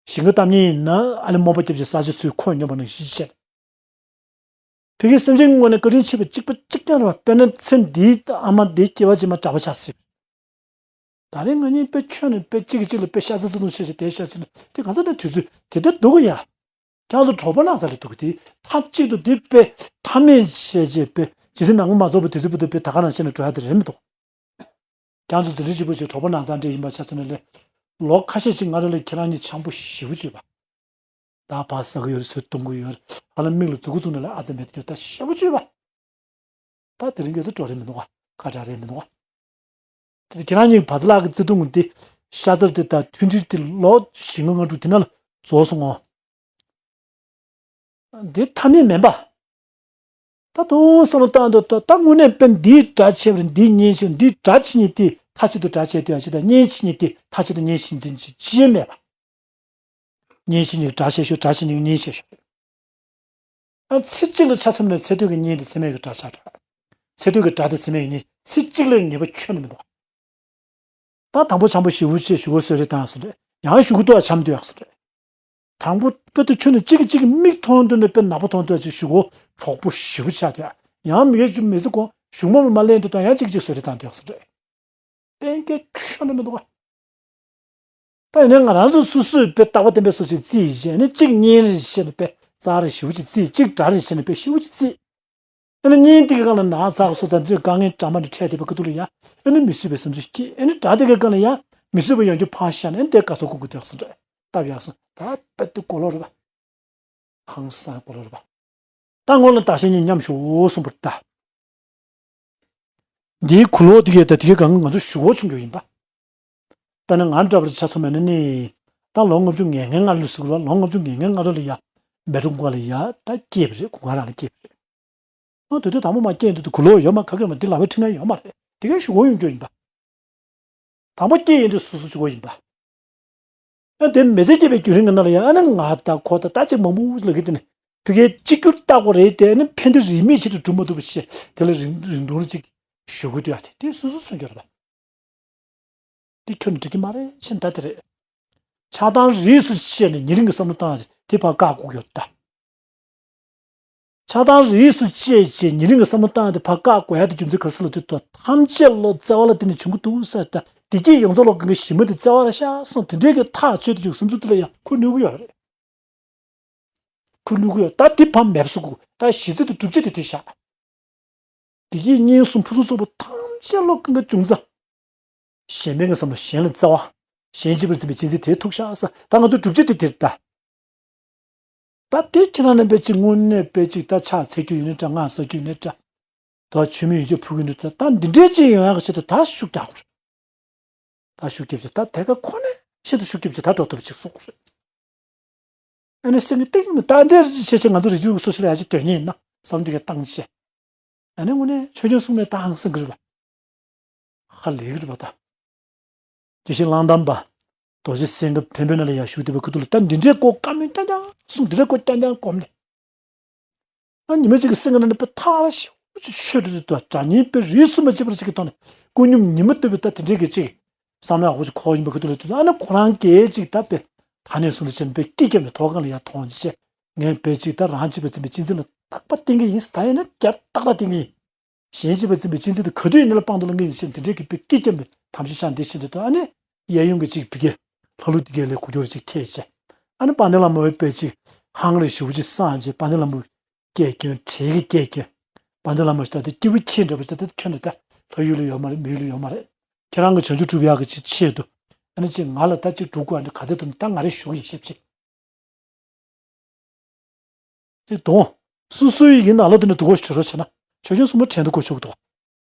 ཞིང་ཁ་བཏབ་མཁན་ཡིན་ན་ཨ་ལེ་རྨོངས་པ་སྐྱབས་ཀྱི་ས་ཆ་ཚུར་ཁོ་སྙོམས་པ་ནང་བཞིན་བཤད། ཕ་གིའི་སེམས་ཅན་ངོས་ནས་བཀའ་དྲིན་ཆེ་བ་གཅིག་པ་གཅིག་རྐྱང་རེད་བ། དཔེར་ན་ཚེ་འདིའི་ཨ་མ་འདི་སྐྱེ་བ་ཕྱི་མ་གྲྭ་པ་ཆགས་སྲིད། ད་རེས་ང་གཉིས་དཔེ་ཁྱོན་ནས་དཔེ་གཅིག་གིས་གཅིག་ལ་དཔེ་ཤ་ཚ་ཚ་ཐུང་བྱས་བྱས་དེ་ཤ་ཚ་ནས་དེ་གང་ཚ་ནས་དུས་ཚོད་དེ་ལྟར་འདུག་གི་ཡ། ཁྱེད་ཚོ་གྲོགས་པོ་ནང་ཚ་ལ་འདུག་གི་དེ་མཐའ་གཅིག་ཏུ་དེ་དཔེ་མཐའ་མེད་བྱས་བྱས་དཔེ་ཇི་སྲིད་ནང་མ་རྫོགས་པའི་དུས་ཚོད་བར་དུ་དཔེ་ད་ག་ནང་བཤད་ནས་འགྲོ་ཡ་དེ་རེད་མི་འདུག་ཁྱེད་ཚོ་འཛིན་གྲྭ་གཅིག་པོ་ཞིག་གྲོགས་པོ་ནང་ཚ་འདྲེས་ཡིན་པ་ཆ་ཚང་ནས་ལས། ལོ་ཁ་ཤས་ཤིག་ང་རང་ལ་ཁྱེད་རང་གཉིས་འཆམ་པོ་ཞེ་པོ་བྱོས་པ། ད་ཕར་ཟ་གི་ཡོད་རེད་ཚུར་གཏོང་གི་ཡོད་རེད་ཧ་ལམ་མིག་ལ་མཛུབ་གུ་བཙུགས་ནས་ལ་ཨ་ཙི་མེད་དུ་ད་ཞེ་པོ་བྱོས་པ། ད་དེ་རིང་ཁ་སང་འགྲོ་རེད་མི་འདུག་ག་ཁ་གྲག་རེད་མི་འདུག་ག་དེ་ཁྱེད་རང་གཉིས་བར་ལག་གི་བརྩེ་དུང་དེ་ཤ་ཚ་དེ་དང་མཐུན་སྒྲིལ་དེ་ལོ་བཞི་ལྔ་ལྔ་དྲུག་དེ་ན་ལ་རྫོགས་སོང་ངོ་། འདི་ཐ་སྙད་མིན་པ། ད་དུང་བསམ་བློ་བཏང་འདུག་ད་ད་དངོས་གནས་དཔེ་འདིའི་དགྲ་ཆེ་བ་རེད། འདིའི་གཉེན་ཆེ་བ་འདིའི་དགྲ་ཆེ་ཉིད་དེ་མཐའ་གཅིག་ཏུ་དགྲ་ཆེ་དུས་ཡང་ཅི་ད་གཉེན་ཆེ་ཉིད་དེ་མཐའ་གཅིག་ཏུ་གཉེན་ཆེ་དུས་ཅི་ཅི་མེད་པ། གཉེན་ཆེ་ཉིད་དགྲ་ཆེ་ཤོས་དགྲ་ཆེ་ཉིད་གཉེན་ཆེ་ཤོས་རེད། ཨ་ཚེ་གཅིག་ལ་ཆ་མཚོན་ནས་ཚེ་སྟོད་ཀྱི་གཉེན་དེ་ཚེ་སྨད་ཀྱི་དགྲ་ཆགས་འགྲོ། ཚེ་སྟོད་ཀྱི་དགྲ་དེ་ཚེ་སྨད་ཀྱི་གཉེན་ཚེ་གཅིག་ལས་ཉེས་པ་ཁྱོན་ནས་མི་འདུག་ད་དང་པོ་འཆམ་པོ་ཞེ་པོ་བྱས་ཞུ་གོ་བཟོས་རེད་བཏང་སོང་རེད། ཡང་ཞུ་གོ་ཏོ་འཆམ་དུ་ཡག་སོང་རེད། དང་པོ་དཔེ་དུ་ཁྱོད་ནི་གཅིག་གིས་གཅིག་གི་མིག་མཐོང་དུས་ནས་དཔེ་ནག་པོ་མཐོང་དུས་ཅིག་ཞུ་གོ་གྲོགས་པོ་ཞེ་པོ་ཆགས་དུས་ཡང་མི་ཡོད་ཅིག་མི་ཚེ་གོ་ཞུ་མ་མ་ལེན་དུ་དང་ཡང་གཅིག་གཅིག་བཟོས་རེད་བཏང་དུ་ཡག་སོང་རེད། གཏན་འཁེལ་ཁྱོན་ནས་མི་འདུག་ག་ད་ཡིན་ན་ང་རང་ཚོ་སོ་སོས་དཔེ་རྟག་པ་བརྟན་པའི་སོ་ཅིག་རྩིས་བྱས་ནས་གཅིག་གཉེན་རེ་བྱས་ནས་དཔེ་རྩ་རེ་ཞེ་པོ་ཅིག་རྩིས་གཅིག་དགྲ་རེ་བྱས་ནས་དཔེ་ཞེ་པོ་ཅིག་རྩིས། ཨ་ནི་གཉེན་དེ་གི་སྒང་ལ་ན་ཚ་ག་སོ་དང་དེ་དཀའ་ངལ་འདྲ་མ་འདྲ་འཕྲད་བསྡད་པའི་སྐབས་དུ་ལ་ཡ། ཨ་ནི་མི་བཟོད་པའི་བསམ་ཚུལ་སྐྱེས། ཨ་ནི་དགྲ་དེ་གི་སྒང་ལ་ཡ་མི་བཟོད་པའི་ཡང་རྒྱུ་ཕར་བཞག་ནས་ཨ་ནི་དེ་དགའ་ཚོར་ཁུག་ཁུག་སྡོད་སོང་རེད། སྟབས་ཡག་སོང་ད་དཔེ་དེ་གོ་ལོག་རེད་པ། ཧང་སང་གོ་ལོག་རེད་པ། ད་སྔོན་ལ་བདག་གཞན་གཉིས་མཉམ་བཞུགས་གསུངས་པ་རེད་ད། འདིའི་གུ་ལོག་དེ་གས་ད་དེ་གའི་སྒང་ང་ཚོ་ཞུ་གོ་བྱུང་རྒྱུ་ཡིན་པ། དཔེར་ན་ང་འདྲ་བར་ཆ་མཚོན་པ་ཡིན་ན་ནི། ད་ལོ་ལྔ་བཅུ་ང་ལྔའི་སྔ་ལོ་ཟེར་དགོས་རེད་བ། ལོ་ལྔ་བཅུ་ང་ལྔའི་སྔ་ལོ་ལ་ཡ་མེ་ཏྲོ་མགོ་ལ་ཡ་ད་སྐྱེས་པ་རེད། གུང་ཁང་རང་ལ་སྐྱེས་པ་རེད། ང་དུས་དུས་དང་པོ་མ་སྐྱེས་དུས་དུ་གུ་ལོག་ཡོད་མ་ག་གེ་མ་འདི་ལག་པའི་ཁྲི་ང་ཡོད་མ་རེད། དེ་གའི་ཞུ་གོ་ཡོང་རྒྱུ་ཡིན་པ། དང་པོ་སྐྱེས་ཡིན་དུས་སོ་སོ་ཞུ་གོ་ཡིན་པ། ཨ་དེ་མི་ཚེ་སྐྱེལ་བའི་བརྒྱུད་རིམ་གྱི་ནང་ལ་ཡང་ཨ་ནི་ང་དང་ཁོ་དང་ད་ཅིག་མང་པོ་ལ་གི་དེ་ནི་ཕ་གིའི་གཅིག་གྱུར་ལྟ་དགོས་རེད་དེ་ཨ་ནི་ཕན་བདེ་རིས་མེད་ཆེད་དུ་སྒྲུབ་མ་ཐུབ་པ་ཞེས་དེ་ལ་རིང་རིང་ཐུང་ཅིག་ཞུ་དགོས་དུས་ཨ་དེ་དེ་སོ་སོ་སོ་འབྱོར་བ། དེ་ཁྱོད་ནི་འགྲིག་གི་མ་རེད་ཤེས་ད་དེ་རེད། ཆགས་སྡང་རིས་སུ་བཅད་ནས་ཉེ་རིང་གི་བསམ་བློ་བཏང་ཡ་དེ་ཕར་བཀག་དགོས་ཀྱི་ཡོད་ད། ཆགས་སྡང་རིས་སུ་བཅད་བྱས་ཉེ་རིང་གི་བསམ་བློ་བཏང་ཡ་དེ་ཕར་བཀག་དགོས་ཡ་དེ་རྒྱུ་མཚན་ག་རེ་ཟེར་ལབ་དུས་ཐམས་ཅད་བློ་བརྩེ་བ་ལ་བརྟེན་ནས་བྱུང་གི་འདུག་ཟེར་ད། བདེ་སྐྱིད་ཡོངས་རྫོགས་ལ་གང་གི་ཞི་མ་དེ་བརྩེ་བ་རེད་ཤག་བསམ་དེ་འདྲའི་གི་ཐག་ཆོད་དུ་བྱུང་བསམ་ཚུལ་དེ་ལ་ཡང་ཁོ་གནོད་གི་ཡོད་རེད། ཁོ་གནོད་གི་ཡོད་ད་དེ་ཕར་མེད་པ་བཟོ་དགོས་ད་གཞི་རྩ་དེ་སྒྲུབ་བྱེད་དེ་དེ་བཞག་བདེ་སྐྱིད་གཉེན་གསུམ་ཕུན་སུམ་ཚོགས་པ་ཐམས་ཅད་བློ་གང་ག་བྱུང་ཙང་། གཞན་ཕན་གྱི་བསམ་བློ་གཞན་ལ་བརྩེ་བ། གཞན་གཅེས་པར་འཛིན་པའི་གཅེས་འཛིན་དེ་ཐུག་ཤག་ས་ད་ང་ཚོ་སྒྲུབ་བྱེད་དེ་དེ་རེད་ད། ད་དེ་ཁྱེད་རང་རྣམ་པས་ཅིག་དངོས་གནས་དཔེ་ཅིག་ད་ཕྱག་འཚལ་རྒྱུ་ཡིན་ན་འདྲ་སྔགས་བཟླ་རྒྱུ་ཡིན་ན་འདྲ། ད་མཆོད་མེ་ཡོན་ཆབ་ཕུལ་གྱི་ཡིན་ན་འདྲ་ད་འདི་འདྲས་ཅིག་ཡོང་ཡག་གི་ཆེད་དུ་ད་ཤུགས་རྒྱག་དགོས་རེད། ད་ཤུགས་རྒྱབ་ཅིག་ད་དེ་ག་ཁོ་ནས་ཆེད་དུ་ཤུགས་རྒྱབ་ཅིག་ད་འགྲོ་ཐུབ་པ་ཅིག་གསུངས་དགོས་རེད། ཨ་ནི་སེམས་ཀྱི་གཏིང་ནས་ད་འདྲས་བྱས་བྱས་ང་ཚོ་རིགས་རྒྱུད་ཀྱི་སོ་སོ་ལ་ཡ་ཅིག་དོན་གཉེར་ཡིན་ན་བསམ་དེ་ག་བཏང་བྱས། ཨ་ནི་དངོས་གནས་ཆོས་སྐྱོང་སྲུང་མས་ད་ཧང་སང་གི་རེད་པ། ཧ་ལས་ཀྱི་རེད་པ་ད། དེ་བཞིན་གླང་དར་མ། རྡོ་རྗེ་སེང་གེ་བེམ་པོའི་ནང་ལ་ཡར་བཞུགས་བསྡད་པའི་ཁུ་ཐུག་ལ་ད་འདི་འདྲའི་སྐོར་བཀའ་མོལ་རྐྱང་རྐྱང་གསུངས་འདི་འདྲའི་སྐོར་རྐྱང་རྐྱང་སྒོམ་ནས། ཨ་ཉི་མ་གཅིག་གི་སེམས་ཀྱི་ནང་ནས་དཔེ་ཐག་ཆོད་ཆོད་དུ་དུ་དགྲ་གཉེན་དཔེ་རིས་སུ་མ་ཆད་པར་ཞིག་གི་ཐོག་ནས་ཀུན་སྙོམས་ཉི་མ་ལྟ་བུའི་ད་དེ་འདྲའི་གི་ཅིག་བསམ་བློ་ཡག་པོ་ཅིག་འཁོར་ཡིན་པའི་ཁུ་ཐུག་ལ་དུས་ཨ་ནི་ཁོ་རང་སྐད་ཅིག་ད་དཔེ་ད་ནས་བཟུང་སྟེ་བྱས་ནས་དཔེ་སྐྱིད་རྒྱབ་ནས་ཐོག་སྒང་ལ་ཡར་མཐོང་བྱས། ངས་དཔེ་ཅིག་ད་རང་གཅེས་པར་འཛིན་པའི་གཅེས་འཛིན་ལ་རྟག་པར་བརྟེན་གྱི་ཡིན། ད་ཡིན་ན་རྒྱབ་ཏག་ཏག་བརྟེན་གྱི་ཡིན། གཞན་གཅེས་པར་འཛིན་པའི་གཅེས་འཛིན་དེ་ག་དུས་ཡིན་ན་ལ་དཔང་དུ་ལ་ངེས་ཡིན་ཞེས་དེ་འདྲའི་གི་དཔེ་སྐྱིད་རྒྱབ་ནས་དམ་ཆོས་ཕྱག་འདི་བྱེད་འདི་དང་ཨ་ནི་གཡས་གཡོན་གྱི་གཅིག་བི་གའི་ལྷ་ཀླུ་འདི་གའི་ལས་གོ་རྒྱུ་རེ་ཅིག་ཁྱེད་བྱས། ཨ་ནི་དཔལ་ལྡན་ལྷ་མོའི་དཔེ་ཅིག་ཧང་རེ་ཞེ་པོ་ཅིག་སངས་རྒྱས་དཔལ་ལྡན་ལྷ་མོའི་སྐད་སྐྱོན་བྲེལ་གྱི་སྐད་སྐྱོན། དཔལ་ལྡན་ལྷ་མོ་ཞིག་ད་དེ་སྐྱེས་བུ་ཁྱེད་འདྲ་པོ་ཞིག་ད་དེ་ཁྱོད་འདི་ད་ལྷ་ཡུལ་ལ་ཡོད་མ་རེད་མི་ཡུལ་ལ་ཡོད་མ་རེད། ཁྱེད་རང་གི་བྱང་ཆུབ་སྒྲུབ་ཡག་གི་ཆེད་དུ་ཨ་ནི་ཅིག་ང་ལ་ད་ཅིག་སྒྲུབ་དགོས་ཨ་ནི་ག་ཚད་དུ་ནི་ད་ང་རེ་ཞུ་གི་ཡིན་ཞེས་བྱས། ཅིག་དང་། སོ་སོའི་ཡིན་ན་ལོ་དེ་ནས་སྡུག་གོ་ཞུ་རོགས་བྱས་ན་ཆོས་སྐྱོང་སྲུང་མ་བྲན་དུ་གོ་ཆོག་གི་འདུག་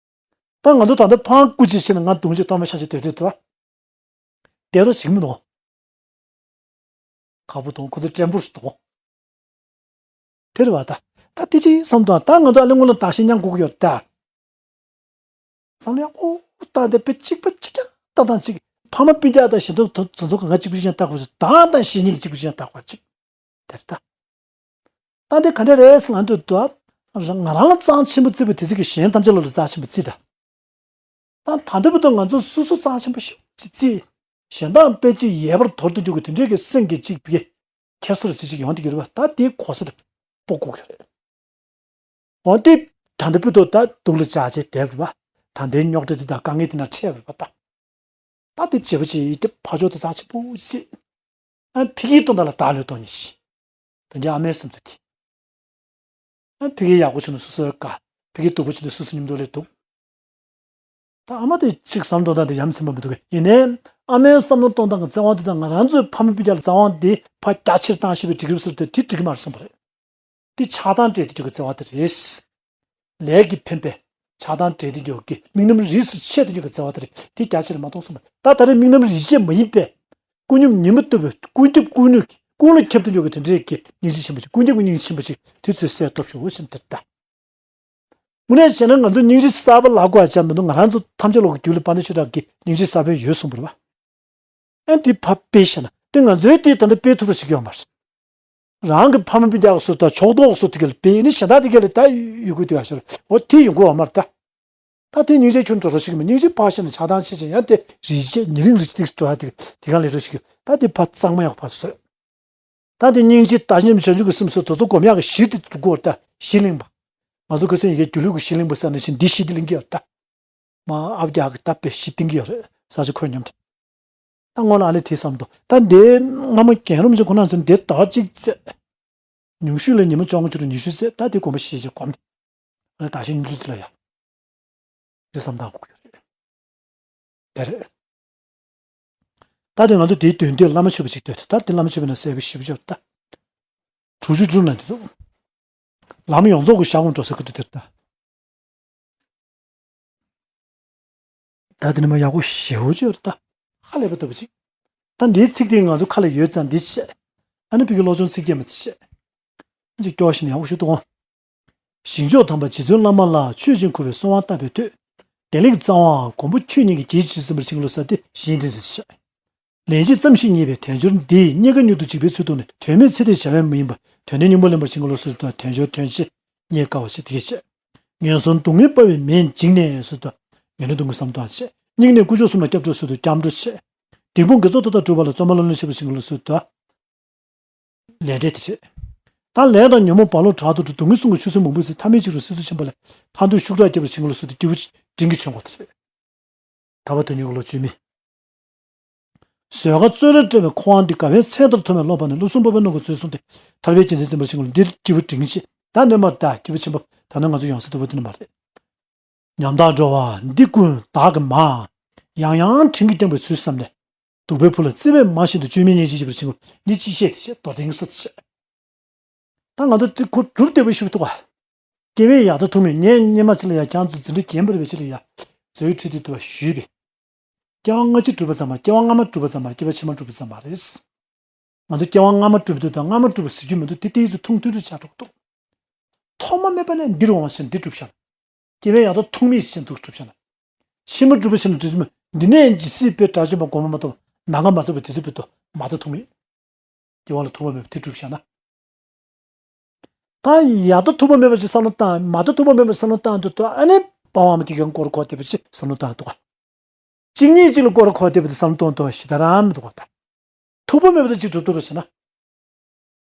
ད་ང་ཚོ་ད་ལྟ་ཕང་སྐུ་ཅིག་བྱས་ན་ང་གདུང་ཅིག་གཏོར་མ་ཤ་ཅིག་དེ་དུས་དུ་བསྡད་རོགས་བྱེད་ཀྱི་མི་འདུག་ཁ་པོ་དང་ཁོ་ཚོ་བྲན་པོ་རེད་འདུག་དེ་རེད་བ་ད། ད་དེ་ཅིག་བསམ་དང་ད་ང་ཚོ་ཨ་ལེ་སྔོན་ལ་བདག་གཞན་མཉམ་དགོས་ཀྱི་ཡོད་ད། བསམ་བློ་ཡག་པོ་བཏང་སྟེ་དཔེ་གཅིག་པ་གཅིག་རྐྱང་ལྟ་སྟངས་གཅིག་ཕ་མ་སྤུན་ཀྱག་དང་གཞན་དག་དོ་ཚོ་གང་ག་གཅིག་པུ་གཅིག་རྐྱང་ལྟ་དགོས་སུ་བདག་དང་གཞན་གཉིས་ཀྱི་གཅིག་པུ་གཅིག་རྐྱང་ལྟ་དགོས་གཅིག་དེར་ལྟ། ད་འདི་ག་འདྲ་རེད་ཟེར་ང་འདོད་དོ། ང་རང་ལ་རྩ་ཆེན་པོ་བརྩི་བ་དེ་ཚིག་གི་གཞན་ཐམས་ཅད་ལ་ལ་རྩ་ཆེན་པོ་བརྩི་ད། ད་ད་འདོད་པ་དང་ང་ཚོ་སོ་སོ་རྩ་ཆེན་པོ་ཞིག་ཅིག་བརྩི། གཞན་དག་དཔེ་ཅིག་ཡལ་བར་དོར་དུ་འཇུག་གི་དེ་འདྲའི་གི་སེམས་ཀྱི་གཅིག་པའི་ཁྱེར་སོ་ར་ཅིག་ཅིག་ཡོང་དུ་གྱུར་བ་ད་དེའི་གོ་ས་དེ་སྤོ་དགོས་ཀྱི་རེད། འོན་ཏེ། ད་འདི་བུ་དོ་ད་སྡུག་ལ་ཇག་བྱེད་བསྡད་པ། ད་འདིའི་རྙོག་དྲ་འདི་དང་དཀའ་ངལ་འདི་ན་འཕྲད་པ་ད། ད་འདི་བྱེད་པ་ཅིག་ཡིད་དེ་ཕ་ཕྱོགས་དེ་ཚ་ཆེན་པོ་ཞིག་ཨ་ཕི་གིའི་སྟོང་ད་ལ་བདག་ལོས་སྟོང་ཉིད་ཞིག་ད་འདི་ཨ་མའི་སེམས་ཚོ་དེ། ཨ་ཕི་གིའི་ཡག་པོ་བྱུང་ན་སོ་སོའི་དགའ། ཕི་གིའི་སྡུག་པོ་བྱུང་ན་སོ་སོ་མཉམ་དུ་ལས་སྡུག་ད་ཨ་མ་དེ་ཅིག་བསམ་བློ་གཏོང་སྟངས་དེ་ཡ་མཚན་པ་མི་འདུག་གས། ཡིན་ནའི་ཨ་མའི་བསམ་བློ་གཏོང་སྟངས་ཀྱི་བརྩེ་དབང་དེ་དང་ང་རང་ཚོའི་ཕ་མ་སྤུན་ཀྱག་ལ་བརྩེ་དབང་དེ་ཕར་རྒྱ་ཆེར་བཏང་ཤེས་པའི་འགྲིག་རབས་ཟེར་དེ་དེ་འགྲིག་གི་མ་རེད་གསུངས་པ་རེད། དེ་ཆགས་སྡང་སྤྲད་དེ་འགྲོ་གི་བརྩེ་བ་དེ་རེད། ལས་ཀྱི་འཕེན་པས་ཆགས་སྡང་སྤྲད་དེ་འགྲོ་གི་དམིགས་རྣམ་རིས་སུ་ཆད་དེ་འགྲོ་གི་བརྩེ་བ་དེ་རེད། དེ་རྒྱ་ཆེར་མ་གཏོང་གསུངས་པ་རེད། ད་ད་རེས་དམིགས་རྣམ་རིས་ཆད་མ་ཡིན་པས། ཀུན་སྙོམས་ཉི་མ་ལྟ་བུའི་ཀུན་ཁྱབ་ཀུན་ནུས་ཀྱི་ཀུན་ལ་ཁྱབ་སྟེ་འཇོག་གི་དེ་འདྲའི་གི་སྙིང་རྗེ་ཆེན་པོ་ཅིག་ཀུན་ཁྱབ་ཀྱི་སྙིང་རྗེ་ཆེན་པོ་ཅིག་དེ་ཚོའི་གསལ་ཐོབ་ཤོག་ཟེར་ནས་དེ་ལྟ། དངོས་གནས་བྱས་ན་ང་ཚོ་སྙིང་རྗེ་གསར་པ་ལབ་དགོས་པ་ཅང་མི་འདུག་ང་རང་ཚོ་ཐམས་ཅད་ལོག་གི་རྒྱུད་ལ་དཔལ་ལྡན་ཆོས་གྲགས་ཀྱི་སྙིང་རྗེ་གསར་པ་ཡོད་གསུངས་པ་རེད་པ། ཨ་འདི་ཕར་སྤེལ་བྱས་ན་དེ་ང་ཚོའི་དེ་ད་ལྟ་སྤེལ་ཐུབ་པ་ཞིག་ཡོད་མ་རེད། རང་གི་ཕ་མ་སྤུན་ཀྱག་སོ་ད་ཕྱོགས་གཏོགས་སོ་དེ་ག་ལ་སྤེལ་ནི་གཞན་དག་དེ་ག་ལ་ད་ཡོད་དགོས་དེ་ག་ཤོར་འོ་དེ་ཡོང་གི་ཡོད་མ་རེད་ད། ད་དེ་སྙིང་རྗེ་ཁྱོན་འགྲོ་རོགས་ཤིག་མི་སྙིང་རྗེ་ཕར་བཤད་ནས་ཆགས་སྡང་ཆེ་ཆེ་ཡང་དེ་རིག་བྱེད་ཉེ་རིང་རིག་བྱེད་འགྲོ་ཡ་དེ་དེ་ག་ལས་འགྲོ་ཞིག་ད་དེ་ཕར་གཙང་མ་ཡག་ཕར་བཟོས། ད་དེ་སྙིང་རྗེ་ད་ཉམས་བྱང་ཆུབ་ཀྱི་སེམས་སུ་དེ་ཚོ་སྒོམ་ཡག་གི་གཞི་དེ་དགོས་ད་གཞི་གླིང་པ། ང་ཚོ་ཁ་སང་ཡི་གེ་སྒྱུ་ལུས་ཀྱི་གཞི་གླིང་པ་ཟེར་ནས་བཞིན་འདི་གཞི་དེ་གླིང་གི་ཡོད་ད། མ་ཨབ་རྒྱག་གི་ད་པའི་གཞི་གཏིང་གི་ཡོད་རེད་ས་ཆ་ཁོད་ཉམས་ད། ད་སྔོན་ལ་ཨ་ལེ་དེ་བསམ་དོ་ད་འདི་སྔ་མ་རྒན་རབས་ཅིག་ཁོ་ན་ཚོ་འདི་ཟླ་བ་གཅིག་ཚེ། ཉུང་ཤོས་ལ་ཉི་མ་བཅོ་ལྔ་བཅུ་དྲུག་ཉི་ཤུ་ཚེ་ད་འདི་དགོན་པ་གཞི་ཅིག་སྒོམ་ནས། ཨ་ལེ་ད་གཞི་ཉིན་ཚུལ་དེ་ལ་ཡ། འདི་བསམ་སྟངས་དགོས་ཀྱི་རེད། དེ་རེད། ད་དེ་ང་ཚོ་དེའི་དོན་དེ་བླ་མ་མཆོད་པ་ཅིག་འདོད་དེ་ད་དེ་བླ་མ་མཆོད་པའི་ནང་གསལ་པོ་ཞིབ་འཇུག་ད། དྲུག་ཅུ་དྲུག་ན་འདི་འདུག་ལམ་ཡོངས་རྫོགས་ཀྱི་ཤར་ཁོང་འགྲོ་ས་ཁུ་དུ་དེར་ད། ད་དེ་ནི་མ་ཡག་པོ་ཞེ་བོ་ཅིག་ཡོད་ད། ཧ་ལས་པ་ལྟ་བུ་ཅིག་ད་འདིའི་ཚིག་དེ་ང་ཚོ་ཁ་ལ་ཡོད་ཙང་འདི་བཤད། ཨ་ནི་བི་གི་བློ་སྦྱོང་ཚིག་བརྒྱད་མ་ཚིག་བཤད། ཅིག་སྐྱོ་བ་ཞིག་ནས་ཡག་པོ་ཞུ་དུ་འོང་། ཞིང་མཆོག་དམ་པ་རྗེ་བཙུན་བླ་མ་ལ་མཆོད་ཅིང་གུས་པའི་གསོལ་བ་བཏབ་པའི་མཐུས། བདེ་ལེགས་གཙང་བ་མགོན་པོ་ཁྱོད་ཉིད་ཀྱི་རྗེས་སུ་འཛིན་པར་བྱིན་གྱིས་རློབས་ཟེར་ཏེ་གཞན་དོན་ཟེར་བཤད། ལན་གཅིག་ཙམ་ཞིག་རྙེད་པའི་དལ་འབྱོར་འདིས་རྙེད་དཀའ་མྱུར་དུ་འཇིག་པའི་ཚུལ་མཐོང་ནས་དོན་མེད་ཚེ་འདིར་བྱ་བས་མ་ཡིན་པར་དོན་ལྡན་སྙིང་པོ་ལེན་པར་བྱིན་གྱིས་རློབས་ཟེར་དུས་དལ་འབྱོར་དོན་ཆེ་རྙེད་དཀའ་བ་ཞེས་དེ་སྐད་བཤད། ངན་སོང་སྡུག་བསྔལ་སྤངས་པའི་མེས་འཇིགས་ནས་ཟེར་དུས་ངན་འགྲོའི་སྡུག་བསྔལ་བསམ་དོན་ཆེ། སྙིང་ནས་དཀོན་མཆོག་གསུམ་ལ་སྐྱབས་འགྲོ་ཟེར་དུས་སྐྱབས་འགྲོ་ཆེ། སྡིག་སྤོང་དགེ་ཚོགས་མཐའ་དག་སྒྲུབ་པ་ལ་བསམ་པ་ལྷུན་གྲུབ་ཆེ་བར་བྱིན་གྱིས་རློབས་ཟེར་དུས། ལས་འབྲས་དེ་རེད། ད་ལས་དང་ཉོན་མོངས་བར་ལོག་དྲག་ཏུ་འགྲོ་སྡུག་བསྔལ་གསུམ་གྱི་ཆུ་ཚོད་མང་པོའི་ཚེ་ཐ་མལ་གཅིག་རུ་སོ་སོ་ཕྱིན་པ་ལས་ཐར་འདོད་ཤུགས་དྲག་སྐྱེ་བར་བྱིན་གྱིས་རློབས་ཟེར་ཏེ་སྐྱེས་བུ་འབྲིང་གིས་བྱོན་དགོས་དེ་རེད། ཐར་པ་དོན་གཉེར་གྱི་བློ་བཅོས་མི། བཟོད་དཀའ་བརྩོན་རར་བཀྲལ་བའི་ཁོ་བོའང་འདི་དགའ་བའི་ཚལ་ལྟར་མཐོ་བའི་བློ་འབར་ནས་བློ་གསུམ་སྤོབས་པའི་རྣོ་ཀུན་ཚུལ་བཟུང་སྟེ་ཐར་པའི་རྒྱལ་མཚན་འཛིན་པར་བྱིན་གྱིས་རློབས་འདིར་སྐྱེས་བུ་འབྲིང་ཆེ། ད་ནི་མར་ད་སྐྱེས་བུ་ཆེན་པོ་ད་ནི་ང་ཚོ་ཡོང་ས་ལྟ་བུ་དེ་ནི་མ་རེད། ཉམ་ཐག་འགྲོ་བ་འདི་ཀུན་བདག་གིས་མ། ཡང་ཡང་དྲིན་གྱིས་བསྐྱངས་པའི་ཚུལ་བསམ་ནས། སྡུག་པའི་ཕུ་ལ་བརྩེ་བས་མ་བཞིན་དུ་བཅོས་མིན་སྙིང་རྗེ་བྱེད་པར་བྱིན་གྱིས་འདི་ཅི་བཤད་དེ་བཤད་མདོར་བསྟན་གྱི་སྲོལ་དེ་བཤད། ད་ང་ཚོ་དེ་ཁོ་གྲུབ་བདེ་བའི་ཤུགས་ཐུག་པ། སྐྱེ་བའི་ཡག་དང་ཐུག་མིན་ངས་སྔོན་མ་ཅིག་ལ་ཡ་ཁྱང་ཚོ་འཛིན་གྲྭ་རྒན་པར་བའི་ཆེད་ལ་ཡ། མཛོད་ཁྲི་དུ་དུ་བ་ཞུས་པས། སྐྱེ་བ་སྔ་ཕྱི་གྲུབ་པ་ཙམ་མ་སྐྱེ་བ་སྔ་མ་གྲུབ་པ་ཙམ་མ་སྐྱེ་བ་ཕྱི་མ་གྲུབ་པ་ཙམ་མ་རེད། ང་ཚོ་སྐྱེ་བ་སྔ་མ་གྲུབ་དུས་དང་སྔ་མ་གྲུབ་པ་ཟེར་རྒྱུ་མི་འདུག་དེ་ཏོག་ཙམ་ཐུང་ཐུང་རུ་ཆགས་འགྲོ་གི་འདུག་ཐོག་མ་མེད་པ་ནས་འདིར་འོང་བ་ཞིག་འདི་གྲུབ་བཞག་སྐྱེ་བའི་ཡང་དག་ཐུག་མེད་ཞིག་འདུག་གྲུབ་བཞག་ན། ཕྱི་མ་གྲུབ་པ་ཞིག་ན་འདི་ནས་ཇི་སྲིད་པའི་དགྲ་བཅོམ་པ་སྒོམ་པ་མ་གཏོགས་ནམ་མཁའ་མ་ཚོགས་པ་དེ་ཚོ་བོད་དུ་མ་དག་ཐུག་མེད། སྐྱེ་བ་ལ་ཐུག་པ་མེད་པ་དེ་གྲུབ་བཞག་ན། ད་ཡག་དང་ཐུག་པ་མེད་པ་ཞིག་བསམ་བློ་བཏང་མ་དག་ཐུག་པ་མེད་པ་བསམ་བློ་བཏང་དུས་ད་ཨ་ནི་པ་ཝང་མ་དེ་གའི་སྐོར་གོ་བདེ་བ་ཅིག་བསམ་བློ་བཏང་འདུག་ག་གཅིག་གཉིས་གཅིག་ལ་སྐོར་གོ་བདེ་བ་དེ་བསམ་བློ་གཏོང་དུས་ཞེ་དྲག་རང་མི་འདུག་ག་ད་ཐུག་པ་མེད་པ་དེ་ཅིག་གྲུབ་འདུག་རོགས་བྱས་ན།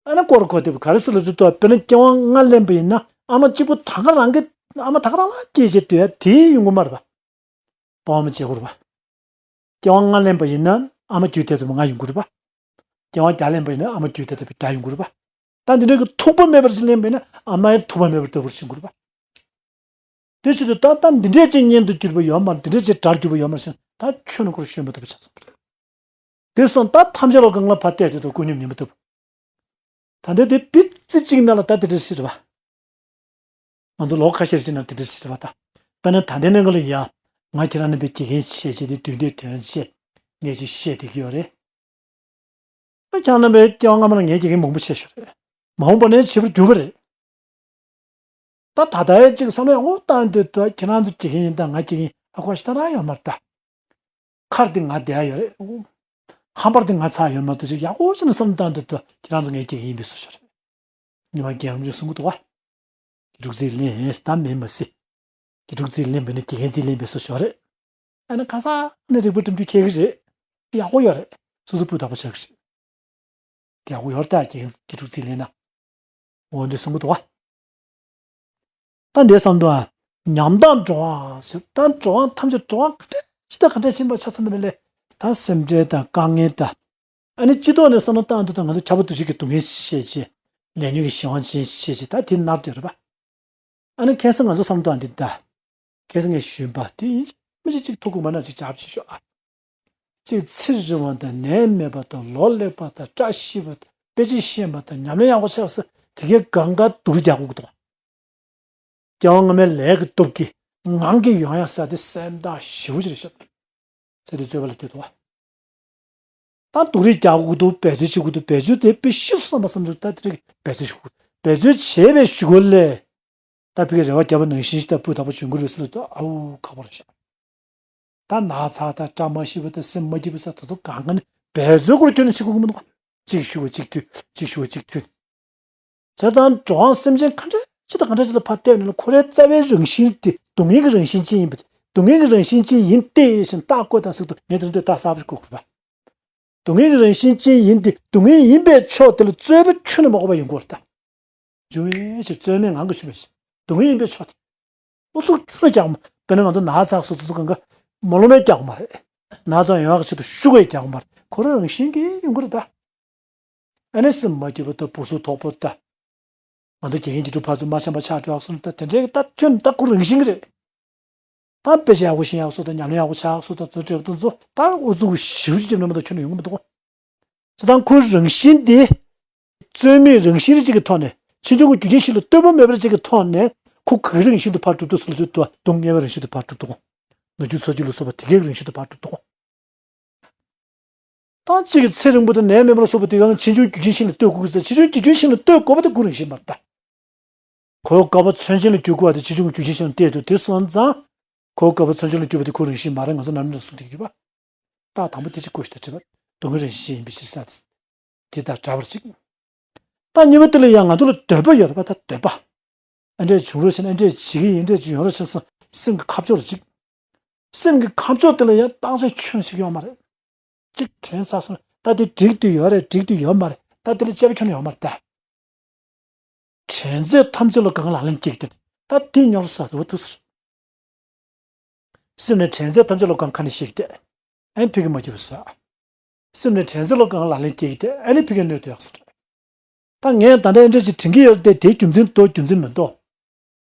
ཨ་ནི་སྐོར་གོ་བདེ་བ་ག་རེ་ཟེར་ལ་དུས་ད་དཔེར་ན་སྐྱེ་བ་ལྔ་ལེན་པ་ཡིན་ན་ཨ་མ་གཅིག་པུ་ད་ག་རང་གི་ཨ་མ་ད་ག་རང་ལ་སྐྱེས་བྱས་སྡོད་ཡ་དེ་ཡོང་གི་མ་རེད་པ། པ་ཝང་མ་བྱེད་དགོས་རེད་པ། སྐྱེ་བ་ལྔ་ལེན་པ་ཡིན་ན་ཨ་མ་རྒྱུད་དེ་ལྟ་བུ་ང་ཡོང་གི་རེད་པ། སྐྱེ་བ་བརྒྱ་ལེན་པ་ཡིན་ན་ཨ་མ་རྒྱུད་དེ་ལྟ་བུའི་དགྲ་ཡོང་གི་རེད་པ། ད་འདི་འདྲ་གི་ཐུག་པ་མེད་པར་ཞིག་ལེན་པ་ཡིན་ན་ཨ་མའི་ཐུག་པ་མེད་པར་ལྟ་བུར་ཞིག་གི་རེད་པ། དེ་བཞིན་དུ་ད་ལྟ་འདི་འདྲས་ཅིག་གཉེན་དུ་གྱུར་པ་ཡོད་མ་རེད་འདི་འདྲས་ཅིག་དགྲར་གྱུར་པ་ཡོད་མ་རེད་ཟེར་ན་ད་ཁྱོད་ནི་ཁོར་ཤོན་པ་ལྟ་བུ་ཆགས་སོང་གི་རེད། དེ་སོང་ད་ཐམས་ཅད་ལ་གང་ལ་ཕར་བལྟས་དུས་ད་ཀུན་སྙོམས་ཉི་མ་ལྟ་བུ། ད་ལྟ་དེ་པི་ཙི་གཅིག་ནང་ལ་ད་དེ་འདྲ་ཞིག་རེད་པ། ང་ཚོ་ལོ་ཁ་ཤས་ཅིག་ནང་དེ་འདྲ་ཞིག་རེད་པ་ད། དཔེར་ན་ད་ལྟའི་གནས་སྐབས་ལ་ཡ། ང་ཁྱེད་རང་རྣམ་པའི་དགེ་རྒན་བྱས་བྱས་ཏེ་དུས་འདས་དོན་བྱས། ངས་ཅིག་བཤད་བསྡད་ཀྱི་ཡོད་རེད། ཨ་ཁྱེད་རྣམ་པའི་སྐྱེ་བ་སྔ་མ་ལ་ངས་དགེ་རྒན་མང་པོ་བྱས་ཤག་རེད། མ་འོངས་པ་ནས་བྱེད་པར་འགྱུར་བ་རེད། ད་ད་ལྟའི་ཅིག་བསམ་བློ་ཡག་པོ་བཏང་དུས་ད་ཁྱེད་རང་ཚོ་དགེ་རྒན་ཡིན་ད་ང་དགེ་རྒན་ཨ་ཁོ་ཞིག་ད་རང་ཡོད་མ་རེད་ད། མཁར་དེ་ང་བསྡད་ཡོད་རེད། ཁང་པར་དེ་ང་ཚར་ཡོད་མ་གཏོགས་ཅིག་ཡག་པོ་ཅིག་ནས་བསམ་བློ་བཏང་དུས་ད་ཁྱེད་རང་ཚོ་ངའི་དགེ་རྒན་ཡིན་པའི་བཟོ་ཞིག་རེད། ཉི་མ་རྒན་རབས་ཅིག་གསུང་གི་འདུག་ག་དགེ་ཕྲུག་རྩིས་ལེན་ད་མིན་མ་སྲིད། དགེ་ཕྲུག་རྩིས་ལེན་པས་ན་དགེ་རྒན་རྩིས་ལེན་པའི་བཟོ་ཞིག་རེད། ཨ་ནི་ཁ་སང་ནས་རིག་པ་བཀྲམ་རྒྱུ་ཁྱེད་ཀྱི་རེད། ཡག་པོ་ཡོད་རེད། སོ་སོ་སྤུས་དག་པོ་ཆགས་ཀྱི་རེད། དེ་ཡག་པོ་ཡོད་རེད་ད་དགེ་དགེ་ཕྲུག་རྩིས་ལེན་ན། འོ་འདྲ་གསུང་གི་འདུག་ག་ད་འདས་བསམ་དུས་ཨ། ཉམ་ཐག་འགྲོ་བ་ཟེར་ད་འགྲོ་བ་ཐམས་ཅད་འགྲོ་བ་ག་འདྲ་ཅི་ལྟར་ག་འདྲ་ཕྱིན་པ་ཆ་ཚང་མ་ལས་ད་སེམས་ཁྲལ་དང་དཀའ་ངལ་དང་། ཨ་ནི་སྤྱི་ཐོག་ནས་བསམ་བློ་བཏང་དུས་ད་ང་ཚོ་ཁྱབ་པ་འདུ་བྱེད་ཀྱི་སྡུག་བསྔལ་ཤེས་བྱས། ལས་ཉོན་གྱི་གཞན་དབང་ཅན་ཤེས་བྱས་ད་དེ་ནར་དུ་ཡོད་རེད་པ། ཨ་ནི་ཁ་སང་ང་ཚོ་བསམ་བློ་བཏང་དུས་ད། ཁ་སང་ངས་ཞུས་པ་དེ་ཡིན། མི་ཅིག་ཅིག་ཐུག་གི་མ་ན་ཅིག་ཅར་བྱེད་ཤོག་ཨ། ཅིག་ཚེ་རིང་བ་དང་ནད་མེད་པ་དང་ལོ་ལེགས་པ་དང་བཀྲ་ཤིས་པ་དང་དཔེ་ཆ་ཤེས་པ་དང་ཉམས་ལེན་ཡག་པོ་བྱས་སོ་དེ་གའི་གང་ག་སྡུག་རྒྱག་དགོས་ཀྱི་འདུག་སྐྱེ་བ་སྔ་མའི་ལས་ཀྱི་སྟོབས་ཀྱིས་ངང་གིས་ཡོང་ཡ་ས་དེ་སེམས་ཐག་ཞེ་པོ་ཅིག་རེད་ཤག་ཚེ་འདི་རྩོད་པ་ལ་ལྟོས་དོ། ད་སྡུག་རུས་རྒྱག་དགོས་འདུག་བེད་སྤྱོད་བྱེད་དགོས་འདུག་བེད་སྤྱོད་དེ་དཔེ་ཤི་སོང་བསམ་པ་བསམ་འདུག་ད་དེ་རིགས་བེད་སྤྱོད་བྱེད་དགོས་བེད་སྤྱོད་བྱས་པའི་གཞུག་གུ་ལས། ད་ཕ་གི་རེ་བ་བརྒྱབ་པ་ནང་བཞིན་ཞིག་ད་སྤུས་དག་པོ་བྱུང་གི་རེད་ཟེར་ལ་ད་ཨའུ་ཁག་པོ་རེད་ཤག་ད་ན་ཚ་དང་བཀྲ་མ་ཤིས་པ་དང་སེམས་མ་སྐྱིད་པ་ས་དེ་ཚོ་གང་ག་ནས་བེད་སྤྱོད་སྐོར་སྐྱོན་ནས་ཤི་དགོས་ཀྱི་མི་འདུག་གཅིག་ཤི་བ་གཅིག་ཐུལ་གཅིག་ཤི་བ་གཅིག་ཐུལ། བྱས་ཙང་འགྲོ་བ་སེམས་ཅན་ག་འདྲ་ཅི་དང་ག་འདྲ་ཅིག་ལ་ཕར་བལྟས་ནས་ལ་ཁོ་རའི་རྩ་བའི་རང་བཞིན་དེ་སྡུག་བསྔལ་གྱི་རང་བཞིན་ཅན་ཡིན་པ་སྡུག་བསྔལ་གྱི་རང་བཞིན་ཅན་ཡིན་ཏེ་ཞེས་རྟགས་བཀོད་དང་གཟིགས་དུ་ངས་དེ་འདྲ་རྟགས་གསར་པ་ཞིག་བཀོད་དགོས་པ། སྡུག་བསྔལ་གྱི་རང་བཞིན་ཅན་ཡིན་ཏེ་སྡུག་བསྔལ་ཡིན་པའི་ཕྱོགས་དེ་ལ་རྩོད་པ་ཁྱོན་ནས་མ་དགོས་པ་ཡོང་གི་ཡོད་རེད་ད། འཇུ་བའི་ཕྱིར་རྩོད་མེད་ངང་གིས་ཞུ་བའི་ཕྱིར་སྡུག་བསྔལ་ཡིན་པའི་ཕྱོགས་དེ། ཨུ་ཚུགས་ཁྱོན་ནས་རྒྱག་མ་དཔེར་ན་ང་ཚོ་ན་ཚ་སོ་སོ་སོ་གང་ག་མ་ལོ་མས་རྒྱག་མ་རེད། ན་ཚ་ཡོང་ཡག་ཆེད་དུ་ཤུགས་ཀྱིས་རྒྱག་མ་རེད་ཁོ་རང་རང་བཞིན་གྱིས་ཡོང་གི་རེད་ད། ཨ་ནི་སེམས་མ་སྐྱིད་པོ་དང་སྦུག་སུ་དོག་པོ་དང་། ང་ཚོ་དགེ་རྒན་གྱི་སྒྲུབ་ཕར་ཚུར་མ་འཆམ་པ་ཆགས་འགྲོ་ཡག་སོང་ད་དེ་འདྲའི་ད་ཁྱོན་ད་ཁོ་རང་བཞིན་གྱི་རེད། ད་དཔེ་ཆ་ཡག་པོ་ཤེས་ཡག་སོ་དང་ཉམས་ལེན་ཡག་པོ་ཆགས་སོ་དང་ཚོ་འབྲེལ་དོན་ཚོ་ད་ཨུ་ཚུགས་ཞེ་པོ་ཅིག་བརྒྱབ་ན་མ་གཏོགས་ཁྱོན་ནས་ཡོང་གི་མི་འདུག་བྱས་ཙང་ཁོའི་རང་བཞིན་དེ། རྩོལ་མེད་རང་བཞིན་རེ་གཅིག་གི་ཐོག་ནས་ཕྱིས་འབྱུང་གི་རྒྱུ་རྐྱེན་ཞིག་ལ་ལྟོས་པ་མེད་པ་རེ་གཅིག་གི་ཐོག་ནས་ཁོ་ག་གི་རང་བཞིན་དུ་ཕར་གྲུབ་འདུག་ཟེར་ལ་ཚུལ་དུ་སྡུག་བསྔལ་བའི་རང་བཞིན་དུ་ཕར་གྲུབ་འདུག་ནུ་རྒྱུ་ཚ་རྒྱུ་ལ་སོགས་པ་དེ་གའི་རང་བཞིན་དུ་ཕར་གྲུབ་འདུག་ད་གཅིག་གིས་ཚེ་རིང་པོ་དང་ནད་མེད་པ་ལ་སོགས་པ་དེ་གའི་ཕྱིས་འབྱུང་རྒྱུ་རྐྱེན་ཞིག་ལ་ལྟོས་དགོས་ཀྱི་ཟེར་ཕྱིས་འབྱུང་རྒྱུ་རྐྱེན་ཞིག་ལ་ལྟོས་དགོས་པ་དེ་ཁོའི་རང་བཞིན་མ་རེད་ད། གོས་དཀར་པོ་ཚོན་ཆེན་ལ་འགྱུར་དགོས་པ་དེ་ཕྱིས་འབྱུང་རྒྱུ་རྐྱེན་ཞིག་ལ་བལྟས་དུས་དེ་སོང་ཙང་། གོས་དཀར་པོ་ཚོན་ཆེན་ལ་འགྱུར་བ་དེ་ཁོའི་རང་བཞིན་མ་རེད་ང་ཚོ་ནམ་རྒྱུན་གསུང་བསྡད་ཀྱི་ཡོད་པ། རྟགས་དང་པོ་དེ་གཅིག་ཀུ་ཤུ་དང་བྲལ་བ། སྡུག་བསྔལ་རང་བཞིན་ཅན་ཡིན་པའི་ཕྱིར་ཟེར་ཏེ། དེ་དང་འདྲ་བར་གཅིག་རྟགས་གཉིས་པ་དེ་ལ་ཡང་ང་ཚོ་ལ་འདོད་པ་ཡོད་རེད་པ་ད་འདོད་པ། ཨ་འདྲས་བྱུང་རོགས་བྱས་ན་ཨ་འདྲས་བྱེད་ཀྱི་ཡིན་འདྲས་ཅིག་ཡོང་རོགས་བྱས་སོང་སེམས་ཀྱི་ཁ་ཕྱོགས་རེ་གཅིག་སེམས་ཀྱི་ཁ་ཕྱོགས་དེ་ལ་ཡང་རྟགས་གསལ་ཁྱོན་ཞིག་ཡོད་མ་རེད། གཅིག་དྲན་ས་སོང་ད་དེ་འགྲིག་དུ་ཡོད་རེད་འགྲིག་དུ་ཡོད་མ་རེད་ད་དེ་ལ་དཔྱད་པ་ཁྱོན་ཡོད་མ་རེད་ད། དྲན་རྫས་ཐམས་ཅད་ལ་གང་ལག་ལེན་སྐྱེས་ཏེ། ད་དེ་རྙོག་ས་དེ་བ་ཐུག་ས་རེད། སེམས་ནི་དྲན་རྫས་ཐམས་ཅད་ལ་གང་ཁ་ནས་ཤེས་ཏེ། ཨན་ཕི་གི་མ་བྱེད་པ་ས། སེམས་ནི་དྲན་རྫས་ལ་གང་ལག་ལེན་སྐྱེས་ཏེ་ཨ་ནི་ཕི་གི་གནོད་དུ་ཡག་ས་རེད། ད་ངས་ད་ལྟ་ཨེ་འདྲ་ཞིག་དྲན་གྱི་ཡོད་རེད་དེ་དེའི་རྒྱུ་མཚན་འདུག་རྒྱུ་མཚན་མི་འདུག་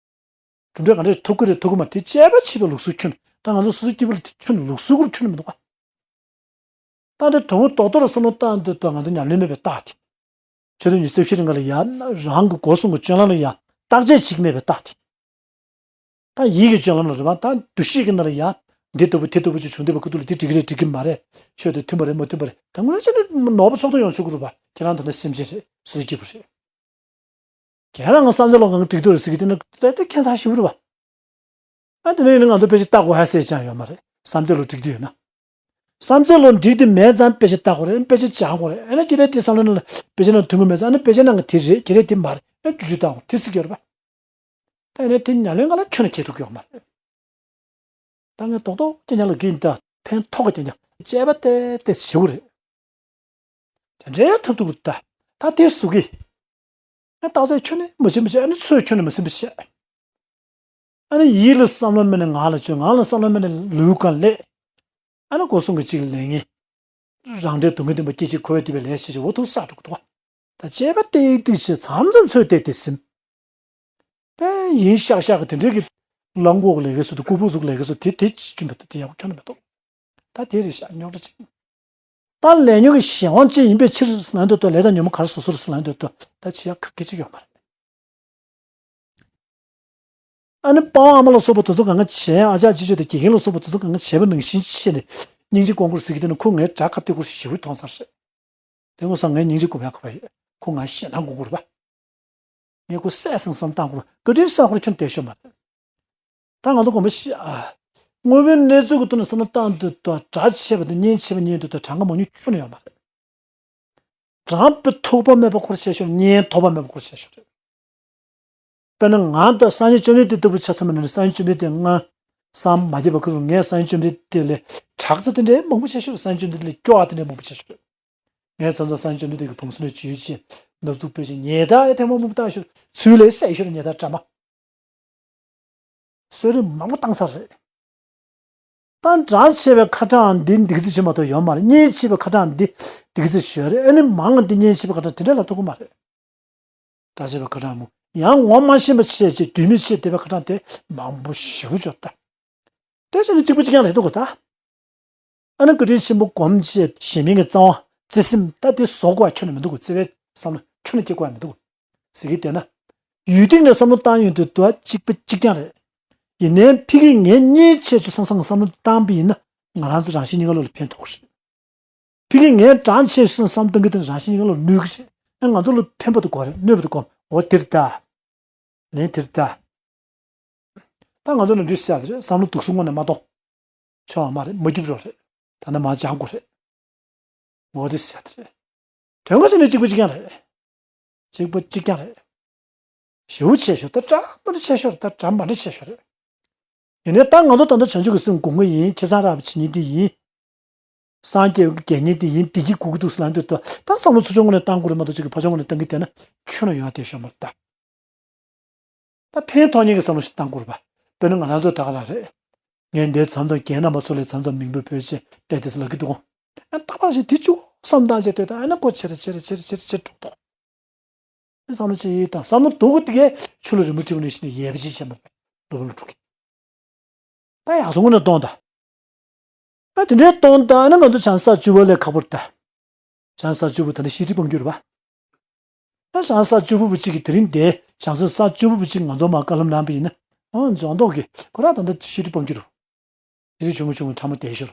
གྲུབ་འབྲས་ག་འདྲ་ཞིག་ཐོབ་ཀྱི་རེད་ཐོབ་ཀྱི་མ་རེད་དེ་དཔྱད་པ་བྱེད་པའི་ལུགས་སྲོལ་ཁྱོན་ད་ང་ཚོ་སོ་སོ་སྐྱིད་པོ་ལ་དེ་ཁྱོན་ལུགས་སྲོལ་སྐོར་ཁྱོན་མི་འདུག་ག་ད་ལྟ་དོན་དག་རྡོག་རྡོག་ལ་བསམ་བློ་བཏང་དུས་ད་ང་ཚོ་ཉམས་ལེན་མེད་པའི་རྟགས་དེ། ཆེད་དུ་ཉི་ཤུ་རྩ་བཞི་རིང་ག་ལ་ཡ་རང་གི་སྒོ་གསུམ་གྱི་སྤྱོད་ལམ་ལ་ཡ་བརྟག་དཔྱད་བྱེད་ཀྱི་མེད་པའི་རྟགས་དེ། ད་ཡིད་ཀྱི་སྤྱོད་ལམ་ལ་རེད་པ་ད་འདུ་ཤེས་ཀྱི་ནང་ལ་ཡ། འདི་ལྟ་བུ་དེ་ལྟ་བུ་ཅིག་བྱུང་བསྡད་པ་ཁུ་ཐུག་ལ་འདི་འགྲིག་གི་རེད་འགྲིག་གི་མ་རེད། ཆོས་དང་མཐུན་པ་རེད་མ་མཐུན་པ་རེད་ད་ངོ་ལ་ཅི་འདྲ་ནོར་བ་ཕྱོགས་གཏོགས་ཡོང་ཆོག་གི་རེད་པ་ཁྱེད་རང་ད་ནི་སེམས་ཅན་རེད་སོ་སོ་སྐྱིད་པོ་རེད། ཁྱེད་རང་ང་བསམ་ཚུལ་ལ་གང་འགྲིག་འདུག་རེད་ཟེར་གི་དེ་ནི་ད་ལྟ་ཁྱད་མཚར་ཞེ་པོ་རེད་པ། ཨ་དེ་ནས་ཡིན་ན་ང་ཚོ་དཔེ་ཆ་ལྟ་དགོས་ཧ་ཟེར་ཅང་ཡོད་མ་རེད་བསམ་ཚུལ་ལ་འགྲིག་འདུག་ཡོད་ན། བསམ་ཚུལ་ལ་འགྲིག་དེ་མེད་ཙང་དཔེ་ཆ་ལྟ་དགོས་རེད་དཔེ་ཆ་སྦྱང་དགོས་རེད་ཨ་ནི་ཁྱེད་རང་དེ་བསམ་བློ་ནང་ལ་དཔེ་ཆ་ནང་མཐུན་གི་མེད་ཙང་ཨ་ནི་དཔེ་ཆ་ནང་གི་དེ་རེད་ཁྱེད་རང་དེ་མ་རེད་ཨ་ཇུ་ཇུ་ལྟ་དགོས་དེ་སྲིད་ཀྱི་རེད་པ། ད་ཡིན་ན་དེ་ཉམས་ལེན་སྒང་ལ་ཁྱོན་ནས་ཁྱད་ཐུག་ཡོད་མ་རེད། ད་ངས་རྡོག་རྡོག་ཅན་ཅང་ལ་གིན་ད་ཕན་ཐོགས་ཀྱི་ཅན་ཅང་དཔྱད་པ་ཏེ་ཏེ་ཞེ་པོ་རེད། དེ་འདྲའི་ཐབས་སྡུག་ད་ད་དེ་ཟུག་གི་ཨ་རྟགས་ཚད་ཁྱོན་ནས་མ་བྱེད་མ་བྱེད་ཨ་ནི་ཚོས་ཁྱོན་ནས་མ་ཟིན་པ་བྱེད། ཨ་ནི་ཡིད་ལ་བསམ་བློ་མེད་ནས་ངག་ལ་བརྗོད་ངག་ལ་བསམ་བློ་མེད་ནས་ལུས་གང་ལས། ཨ་ནི་སྒོ་གསུམ་གྱི་གཅིག་ལས་ངན། རང་འབྲས་སྡུག་བསྔལ་བདེན་པ་སྐྱེ་མཆེད་འཁོར་བའི་སྡུག་པའི་ལས་བྱེད་ཅིག་འོ་ཐུག་ས་འགྲོ་གི་འདུག་ད་དཔྱད་པ་ཏིག་ཏིག་བྱེད་མཚམས་མཚམས་ཚོད་བལྟས་ཏེ་ཟིན། དཔེ་ཡིན་ཤག་ཤག་གི་དེ་འདྲའི་གི་ལམ་འགོག་ལས་ཀའི་སུ་དུ་ལྐུགས་པོ་ཟུག་ལས་ཀའི་སུ་དེ་དེ་ཅི་ཅི་མི་འདུག་དེ་ཡག་པོ་ཁྱོན་ནས་མི་འདུག་ད་དེ་རེད་ཤག་རྙོག་དྲ་ཅིག་ད་ལས་ཉོན་གྱི་གཞན་དབང་ཅན་ཡིན་པའི་ཕྱིར་ལབ་འདོད་དོ། ལས་དང་ཉོན་མོངས་ག་རེ་བཟོ་བཟོ་རེད་ལབ་འདོད་དོ། ད་བྱེད་ཡག་ག་གེ་ཅིག་ཡོད་མ་རེད། ཨ་ནི་པ་ཝང་ཨ་མ་ལ་སོགས་པ་དེ་ཚོ་གང་ག་བྱས། ཨ་ཅག་ཅི་ཅོ་དེ་དགེ་རྒན་ལ་སོགས་པ་དེ་ཚོ་གང་ག་བྱས་པ་ནང་བཞིན་བྱས་ནས་སྙིང་རྗེ་སྒོམ་དགོས་ཟེར་གྱི། དེ་ནི་ཁོ་ངའི་དགྲ་སྐབས་དེ་ཁོ་ཞེ་པོ་མཐོང་ཚར་རེད། དེ་ངོ་སང་ངས་སྙིང་རྗེ་སྒོམ་ཡག་ག་པ་ཡོད། ཁོ་ང་ཞེ་སྡང་སྒོམ་དགོས་རེད་པ། ངས་ཁོ་བསད་སང་བསམ་བཏང་དགོས་རེད། བཀའ་དྲིན་གསོག་ཁོར་ཁྱོན་བསྡད་ཤོག་མ་རེད། ད་ང་ཚོ་དགོངས་པ་ཞིག་ཨ། དངོས་པོའི་གནས་ཚུལ་གྱི་ཐོག་ནས་བསམ་བློ་བཏང་དུས་དང་། དགྲ་ཆེ་བ་དང་གཉེན་ཆེ་བ་གཉིས་དུས་དང་། གྲངས་ཀ་མང་ཉུང་ཁྱོན་ནས་ཡོད་མ་རེད། གྲངས་པའི་ཐོགས་པ་མེད་པ་ཁོར་བྱས་ཤོར། གཉེན་ཐོགས་པ་མེད་པ་ཁོར་བྱས་ཤོར་རེད། དཔེར་ན་ང་དང་སངས་རྒྱས་བཅོམ་ལྡན་འདས་ལྟ་བུ་ཆ་ཚང་མ་ནི། སངས་རྒྱས་བཅོམ་ལྡན་འདས་ང་བསམ་མ་བརྒྱབ་པ་ཁོ་རང་། ངས་སངས་རྒྱས་བཅོམ་ལྡན་འདས་ལས་དྲག་ཙམ་དེ་འདྲའི་མང་པོ་བྱས་ཤོར། སངས་རྒྱས་བཅོམ་ལྡན་འདས་ལས་སྐྱོ་བ་དེ་འདྲའི་མང་པོ་བྱས་ཤོར། ངས་མཚམས་མཚམས་སངས་རྒྱས་བཅོམ་ལྡན་འདས་ཀྱི་བང་སོ་ནས་འཇུས་བྱས་ནབ་ཚུགས་སྤོས་བྱས། ཉལ་ཐ་ཡ་ཐེངས་མང་པོ་བཏང་ཤོར། ཚུལ་ལས་བསད་ཤོར། ཉལ་ཐ་འདྲ་མ། གསོད་རིགས་མང་པོ་བཏང་ཚར་རེད། ད་དགྲ་ཆེ་བའི་ཁ་གྲངས་འདི་འདི་ག་ཚོད་ཆེ་མ་གཏོགས་ཡོད་མ་རེད། གཉེན་ཆེ་བའི་ཁ་གྲངས་འདི་འདི་ག་ཚོད་ཆེ་རེད། ཨ་ནི་མང་འདི་གཉེན་ཆེ་བའི་ཁ་གྲངས་དེ་འདྲ་ལབ་ཐུབ་ཀྱི་མ་རེད། དགྲ་ཆེ་བའི་ཁ་གྲངས་མང་། ཡང་ངོ་མ་ཤེས་པ་ཆེ་ཆེ་དུས་མི་ཆེ་བསྡད་པའི་ཁ་གྲངས་དེ་མང་པོ་ཞེ་པོ་ཅིག་ཡོད་ད། དེ་ཚོ་ནི་གཅིག་པ་གཅིག་རྐྱང་རེད་འདུག་གོ་ད། ཨ་ནི་བཀའ་དྲིན་ཆེན་པོ་སྒོམ་བྱས། གཞན་མིང་གི་རྩ་བ་བརྩེ་སེམས་ད་དེ་བཟོ་དགོས་ཁྱོན་ནས་མི་འདུག་གོ། བརྩེ་བའི་བསམ་བློ་ཁྱོན་ནས་སྐྱེ་དགོས་མི་འདུག་གོ་ཟེར་གྱི་བསྡད་ན། ཡུལ་སྟེང་ནས་བསམ་བློ་བཏང་ཡོང་དུས་དུ་བ་གཅིག་པ་གཅིག་རྐྱང་རེད། ཡིན་ནའི་ཕ་གིར་ངས་གཉེན་ཆེ་ཆུང་བསམ་བསམ་བསམ་བློ་བཏང་པ་ཡིན་ན། ང་རང་ཚོ་རང་བཞིན་གཉིས་ཀ་བློ་ལ་ཕན་ཐོགས་རེད། ཕ་གིར་ངས་གྲངས་ཆེ་ཆུང་བསམ་བཏང་གི་དེ་རང་བཞིན་གཉིས་ཀ་བློ་ལ་གནོད་གི་རེད། ཨ་ང་ཚོ་ལ་ཕན་པ་དེ་གོ་རེད། གནོད་པ་དེ་གོ། འོ་དེ་རེད་ད། ལན་དེ་རེད་ད། ད་ང་ཚོ་ནང་འདྲི་ཟེར་ཡག་དེ་རེད། བསམ་བློ་སྡུག་སུ་སྔོན་ནས་མ་གཏོང་། ཆོག་མ་རེད། མ་སྐྱིད་རོགས་རེད། ད་ནི་མ་སྦྱང་དགོས་རེད། འོ་དེ་ཟེར་ཡག་དེ་རེད། དོན་ཁ་ཅིག་ནི་གཅིག་པ་གཅིག་རྐྱང་རེད། གཅིག་པ་གཅིག་རྐྱང་རེད། ཞེ་པོ་ཆེ་ཤོས་ད་གྲངས་མ་འདྲ་ཆེ་ཤོས་རེད། ད་གྲངས་མ་འདྲ་ཆེ་ཤོས་རེད། ཡིན་ནའི་ད་ང་ཚོ་ད་ལྟ་བྱང་ཆུབ་ཀྱི་སེམས་སྒོམ་མཁན་ཡིན། ཁེ་བཟང་རག་པ་བྱེད་མཁན་དེ་ཡིན། སངས་རྒྱས་ཀྱི་དགེ་བསྙེན་དེ་ཡིན། བདེ་སྐྱིད་དགོས་ཀྱི་འདུག་ཟེར་ལབ་འདོད་དུས། ད་བསམ་བློ་ཚུར་ཕྱོགས་ངོས་ནས་བཏང་དགོས་རེད་མ་གཏོགས། གཅིག་གི་ཕར་ཕྱོགས་ངོས་ནས་བཏང་གི་བསྡད་ན་ཁྱོན་ནས་ཡོང་བསྡད་ཤོར་མ་རེད་ད། ད་ཕན་ཐོགས་མཁན་གྱི་བསམ་བློ་ཞིག་བཏང་དགོས་རེད་པ། དཔེར་ན་ང་རང་ཚོ་ད་ག་རང་རེད། ངས་འདིར་མཚམས་མཚམས་རྒན་རྣམ་པ་ཚོ་ལ་མཚམས་མཚམས་མིང་འབོད་འབོད་བྱས་བསྡད་དེ་ལབ་ཀྱི་འདུག་གོ། ཨ་རྟག་པར་ཞིག་དེ་བཅུག་བསམ་བཏང་བྱས་སྡོད་དང་། ཨ་ན་ཁོ་ཆེ་རེ་ཆེ་རེ་ཆེ་རེ་ཆེ་རེ་ཆེ་རེ་འགྲོ་འདུག། དེ་བསམ་བློ་ཅིག་དང་བསམ་བློ་སྡུག་གི་དེ་གས་ཆུ་ལ་རིལ་མོ་བྲིས་པ་ནང་བཞིན་ནས་ཡལ་བ་ཅིག་བྱས་མ་རེད། ལོ་བ་ལོ་དྲུག་གི། ད་ཡག་སོང་ངོ་ནས་གཏོང་དང་། ཨ་དེ་འདྲའི་གཏོང་དང་། ཨ་ནི་ང་ཚོ་བྱང་ས་བཅུ་པོ་ལས་ཁག་པོ་རེད་ད། བྱང་ས་བཅུ་པོ་ད་ནི་བཤད་ཁྲིད་སྤང་རྒྱུ་རེད་པ། ཨ་བྱང་ས་བཅུ་པོ་བུ་གཅིག་གིས་དེ་རིང་དེ་བྱང་ས་ས་བཅུ་པོ་བུ་གཅིག་ང་ཚོ་མར་བཀའ་སློབ་གནང་པ་ཡིན་ན། ཨོ་ལྗང་མདོག་གིས་ཁོ་རང་ད་ལྟ་བཤད་ཁྲིད་སྤང་རྒྱུ་རེད། བཤད་ཁྲིད་ཆུང་ངུ་ཆུང་ངུ་ཕྲ་མོ་དེ་ཤོར།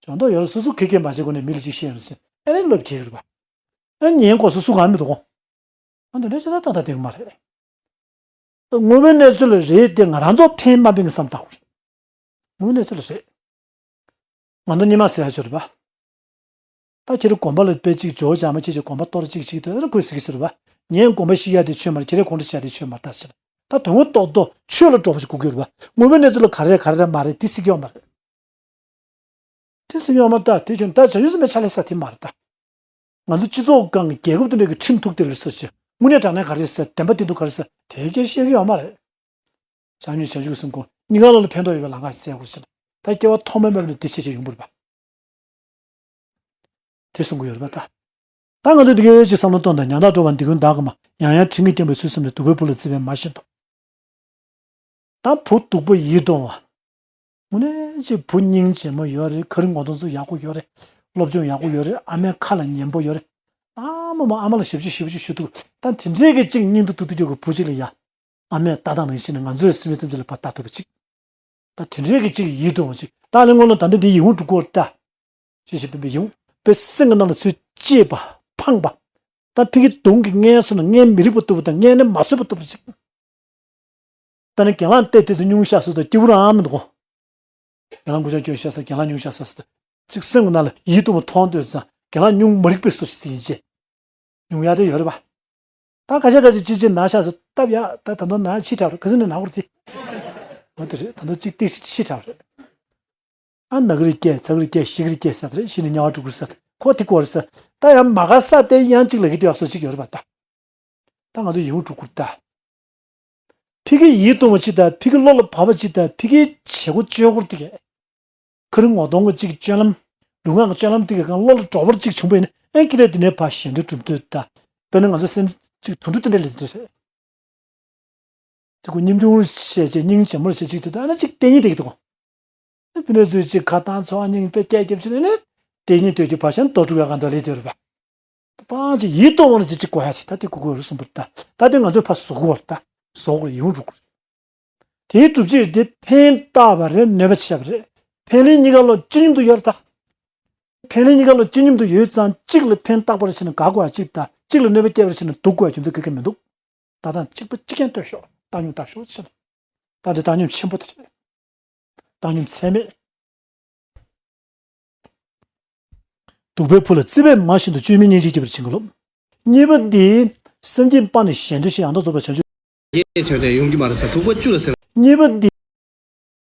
ལྗང་མདོག་ཡོད་རེད། སོ་སོ་ཁེ་ཁེ་མ་བྱེད་སྒོ་ནས་མི་ལ་གཅིག་བཤད་ཡོང་ཟེར། ཨ་ནི་སློབ་ཁྲིད་རེད་པ། ཨ་ཉན་དགོས་སོ་སོ་གང་མི་འདུག་གོ། ཨ་འདི་འདྲ་བྱས་ན་ཏག་ཏག་བསྡད་ཀྱི་མ་རེད། དངོས་པོའི་གནས་ཚུལ་ལ་རེད་དེ། ང་རང་ཚོ་ཕན་མ་ཕན་གྱི་བསམ་བཏང་དགོས་རེད། དངོས་པོའི་གནས་ཚུལ་ལ་རེད། ང་ཚོ་སྔོན་མ་ཟེར་ཡག་ཅིག་ཡོད་རེད་པ། ད་ཁྱེད་རང་དགོན་པ་ལ་དཔེ་གཅིག་ཇོ་བོ་འཇག་མ་ཁྱེད་ཀྱིས་དགོན་པ་གཏོར་གཅིག་གཅིག་དེ་ཁོས་ཟེར་གྱི་ཟེར་བ། ངས་དགོན་པ་བཤིག་ཡག་དེ་ཆོས་མ་རེད། ཁྱེད་རང་གོང་དུ་བཤད་དེ་ཆོས་མ་རེད་ད་ཟེར། ད་དོན་དངོས་ཐོག་ཏུ་ཆོས་ལ་འགྲོ་བ་ཞིག་དགོས་ཀྱི་ཡོད་རེད་པ། དངོས་པོའི་གནས་ཚུལ་ལ་ག་རེ་ག་རེ་མ་རེད་དེ་ཟེར་གྱི་ཡོད་མ་རེད། དེ་ཟེར་གྱི་ཡོད་མ་རེད་ད། དེ་བྱུང་ད་བྱང་ཆུབ་སེམས་དཔའི་ཕྱག་ལས་ས་དེ་མ་རེད་ད། ང་ཚོ་སྤྱི་ཚོགས་སྒང་གི་རྒྱལ་ཁབ་དེ་འདྲ་གི་ཁྲིམས་ཐུག་དེ་ལ་སོ་ཆེ། དངོས་གནས་དྲང་གནས་ག་རེ་ཟེར། བདེན་པ་བདེན་ཐུག་ག་རེ་ཟེར། དེ་སྐད་བཤད་ཀྱི་ཡོད་མ་རེད། བྱང་ཆུབ་བྱང་ཆུབ་ཀྱི་སེམས་ཁོ་གཉིས་ཀ་བློ་ལ་ཕན་ཐོགས་ཡོད་པའི་ལམ་ཁ་ཞིག་བཙལ་དགོས་ཟེར། ད་སྐྱེ་བ་ཐོག་མའི་མེད་པ་ནས་འདི་བྱེད་བྱེད་ཡོང་པ་རེད་པ། དེ་གསུང་གི་ཡོད་རེད་པ་ད། ད་ང་ཚོས་འདི་གའི་ཅིག་བསམ་བློ་གཏོང་དང་། ཉམ་ཐག་འགྲོ་བ་འདི་ཀུན་བདག་གིས་མ། ཡང་ཡང་འཁྲིད་ངེས་སྐྱེན་པའི་ཚུལ་བསམས་ནས། སྡུག་པའི་བུ་ལ་བརྩེ་བས་མ་ཤེས་དོ། ད་བུ་སྡུག་པོ་ཡིད་དུ་འོང་བ། དངོས་གནས་ཅིག་བུ་སྙིང་རྗེ་མོ་ཡོད་རེད། ཁ་རི་ངོ་གདོང་ཚོ་ཡག་པོ་ཡོད་རེད། སློབ་སྦྱོང་ཡག་པོ་ཡོད་རེད། ཨ་མའི་ཁ་ལ་ཉན་པོ་ཡོད་རེད། ཨ་མ་མ་ཨ་མ་ལ་ཞབས་ཕྱི་ཞེ་པོ་ཅིག་ཞུ་འདུག། ད་དེ་འདྲའི་གི་ཅིག་སྙིང་དུ་སྡུག་སྡུག་རྒྱག་གི་བུ་ཅིག་ལ་ཡ། ཨ་མས་ལྟ་སྟངས་ནང་བཞིན་ནས་ང་ཚོའི་སེམས་ཡུལ་ཐམས་ཅད་ལ་ཕར་ལྟ་ཐུབ་པ་ཅིག། ད་དེ་འདྲའི་གི་ཅིག་ཡིད་དུ་འོང་ཅིག། ད་ལན་ངོ་ལ་ད་ལྟ་འདི་ཡིད་འོང་འགྲོ་གི་ཡོད་རེད་ད། ཅི་ཞིག་སྤེན་པའི་ཡིད་འོང་། དཔེ་སེམས་ཀྱི་ནང་ལ་ཚུར་གཅེས་པ་ཕངས་པ། ད་ཕ་གི་གདོང་གི་མངལ་སོ་ན་མངལ་མི་རིག་པ་ལྟ་བུ་དང་མངལ་ནི་མ་བཟོད་པ་ལྟ་བུ་ཅིག། དཔེར་ན་གྱེན་ལངས་བལྟས་བལྟས་དུས་སྙུང་གཞི་བཟོས་དང་སྐྱིད་པོ་རང་མི་འདུག་གོ། གྱེན་ལངས་སྐུ་ཞབས་སྐྱོན་བཤད་ས། གྱེན་ལངས་སྙུང་གཞི་བཟོས་ས་དུས། ཅིག་སེམས་ཀྱི་ནང་ལ་ཡིད་དུ་མ་མཐོང་དུས་ཙང་། གྱེན་ལངས་སྙུང་མ་རིག་པའི་བཟོ་ཞིག་ཡིན་ཅེས། སྙུང་ཡག་དེ་ཡོད་རེད་པ། ད་ཁ་ཤས་ཁ་ཤས་ཅིག་ཅིག་ན་ཤག་ཟེར་བཏབ་ཡག། ད་ད་དུང་ན་ཕྱིས་དྲགས་རེད། ག་ཚོད་ནས་ན་གོ་རེད་དེ། འོ་དེ་རེད། ད་དུང་ཅིག་ཏིག་ཕྱིས་དྲགས་རེད། ཨ་ན་གི་རེད་སྐྱེས། ཚ་གི་རེད་སྐྱེས། ཤི་གི་རེད་སྐྱེས་ཟེར་དེ་རེད། ཤི་ནས་དམྱལ་བ་འགྲོ་གི་རེད་ཟེར། ཁོ་དེ་གོ་རེད་ཟེར། ད་ཡང་མ་དགའ་ས་དེ་ཡང་ཅིག་ལབ་ཀྱི་དེ་ཡག་བཟོ་ཅིག་ཡོད་རེད་པ་ད། ད་ང་ཚོ་ཡིད་འོང་འགྲོ་གི་རེད་ད། ཕ་གི་ཡིད་དུ་འོང་བ་ཅིག་དང་། ཕ་གི་བློ་ལ་བབས་པ་ཅིག་དང་། ཕ་གིའི་བྱེད་སྒོ་སྤྱོད་སྒོ་དེ་གས། ཁ་རི་ངོ་གདོང་གི་ཅིག་སྤྱོད་ལམ། ལུས་ངག་གི་སྤྱོད་ལམ་དེ་གས་གང་བློ་ལ་འགྲོ་བར་ཅིག་བྱུང་བ་ཡིན་ན། ཨེ་ཁྱེད་རང་དེ་ནས་ཕར་གཞན་དོན་སྒྲུབ་འདོད་ད། དཔེར་ན་ང་ཚོ་སེམས་ཅིག་དུད་འགྲོ་དེ་འདྲ་ལས་དེ་འདྲ་རེད། ཅིག་ཁོ་ཉམ་ཆུང་བྱས་ཅིག་སྙིང་རྗེ་མོར་བྱས་ཅིག་དེ་ད་ཨ་ན་ཅིག་ལྟས་ངན་དེ་གི་འདུག་གོ། ཨ་ཕི་ནས་ཚུར་ཅིག་ཁ་བཏང་ཚོར་བ་སྙིང་པའི་སྐད་རྒྱབ་ཕྱིན་ནས་ནི། དེ་ཉིད་ལྟོས་ཀྱི་བར་ཆད་ལྡོག་གྲུབ་ཡོད་ག་འདོད་ལས་དེ་རུ་བ། སྤང་བྱེད་ཡིད་རྟོག་འོང་ལ་ཅི་གཅིག་གོ་ཡ་ཞིག་ད་དེ་གོ་དགོས་རུ་གསུངས་པར་ད། ད་དེ་ང་ཚོས་ཕར་བཟོ་དགོས་ལ་ད། བཟོ་དགོས་ཡོང་འགྲོ་དགོས། དེའི་སྒྲུབ་བྱེད་དེ་ཕན་བཏགས་པ་རེད། གནོད་པ་བྱས་པ་རེད། ཕན་ལས་གཉིས་ཀ་ལོ་ཅི་སྙམ་དུ་ཡོད་ད། ཕན་ལས་གཉིས་ཀ་ལོ་ཅི་སྙམ་དུ་ཡོད་ཙང་གཅིག་ལ་ཕན་བཏགས་པར་བྱས་ན་དགའ་དགོས་ཡ་གཅིག་ད། གཅིག་ལ་གནོད་པ་སྐྱེལ་བར་བྱས་ན་སྡུག་དགོས་ཡ་རྒྱུ་མཚན་ག་གེ་མི་འདུག་ད་ལྟ་གཅིག་པ་གཅིག་རྐྱང་ལྟོས་ཤོག་བཏང་སྙོམས་བཏང་ཤོག་ཕྱིན། ད་དེ་བཏང་སྙོམས་ཆེན་པོ་དེ་རེད། བཏང་སྙོམས་ཚད་མེད། སྡུག་པའི་ཕུ་ལ་རྩིས་པས་མ་བཞིན་དུ་བཅོས་མིན་སྙིང་རྗེ་སྐྱེད་པར་བྱིན་གོ་ལོ། གཉིས་པ་འདི། སེམས་བསྐྱེད་སྤངས་ནས་གཞན་དོན་བྱེད་ཡང་དག་རྫོགས་པའི་བྱང་ཆུབ། ཡེ་བྱས་ཏེ་ཡོང་གི་མ་རེད་ཟེར། དྲུག་པ་བཅུ་ལ་ཟེར། གཉིས་པ་འདི།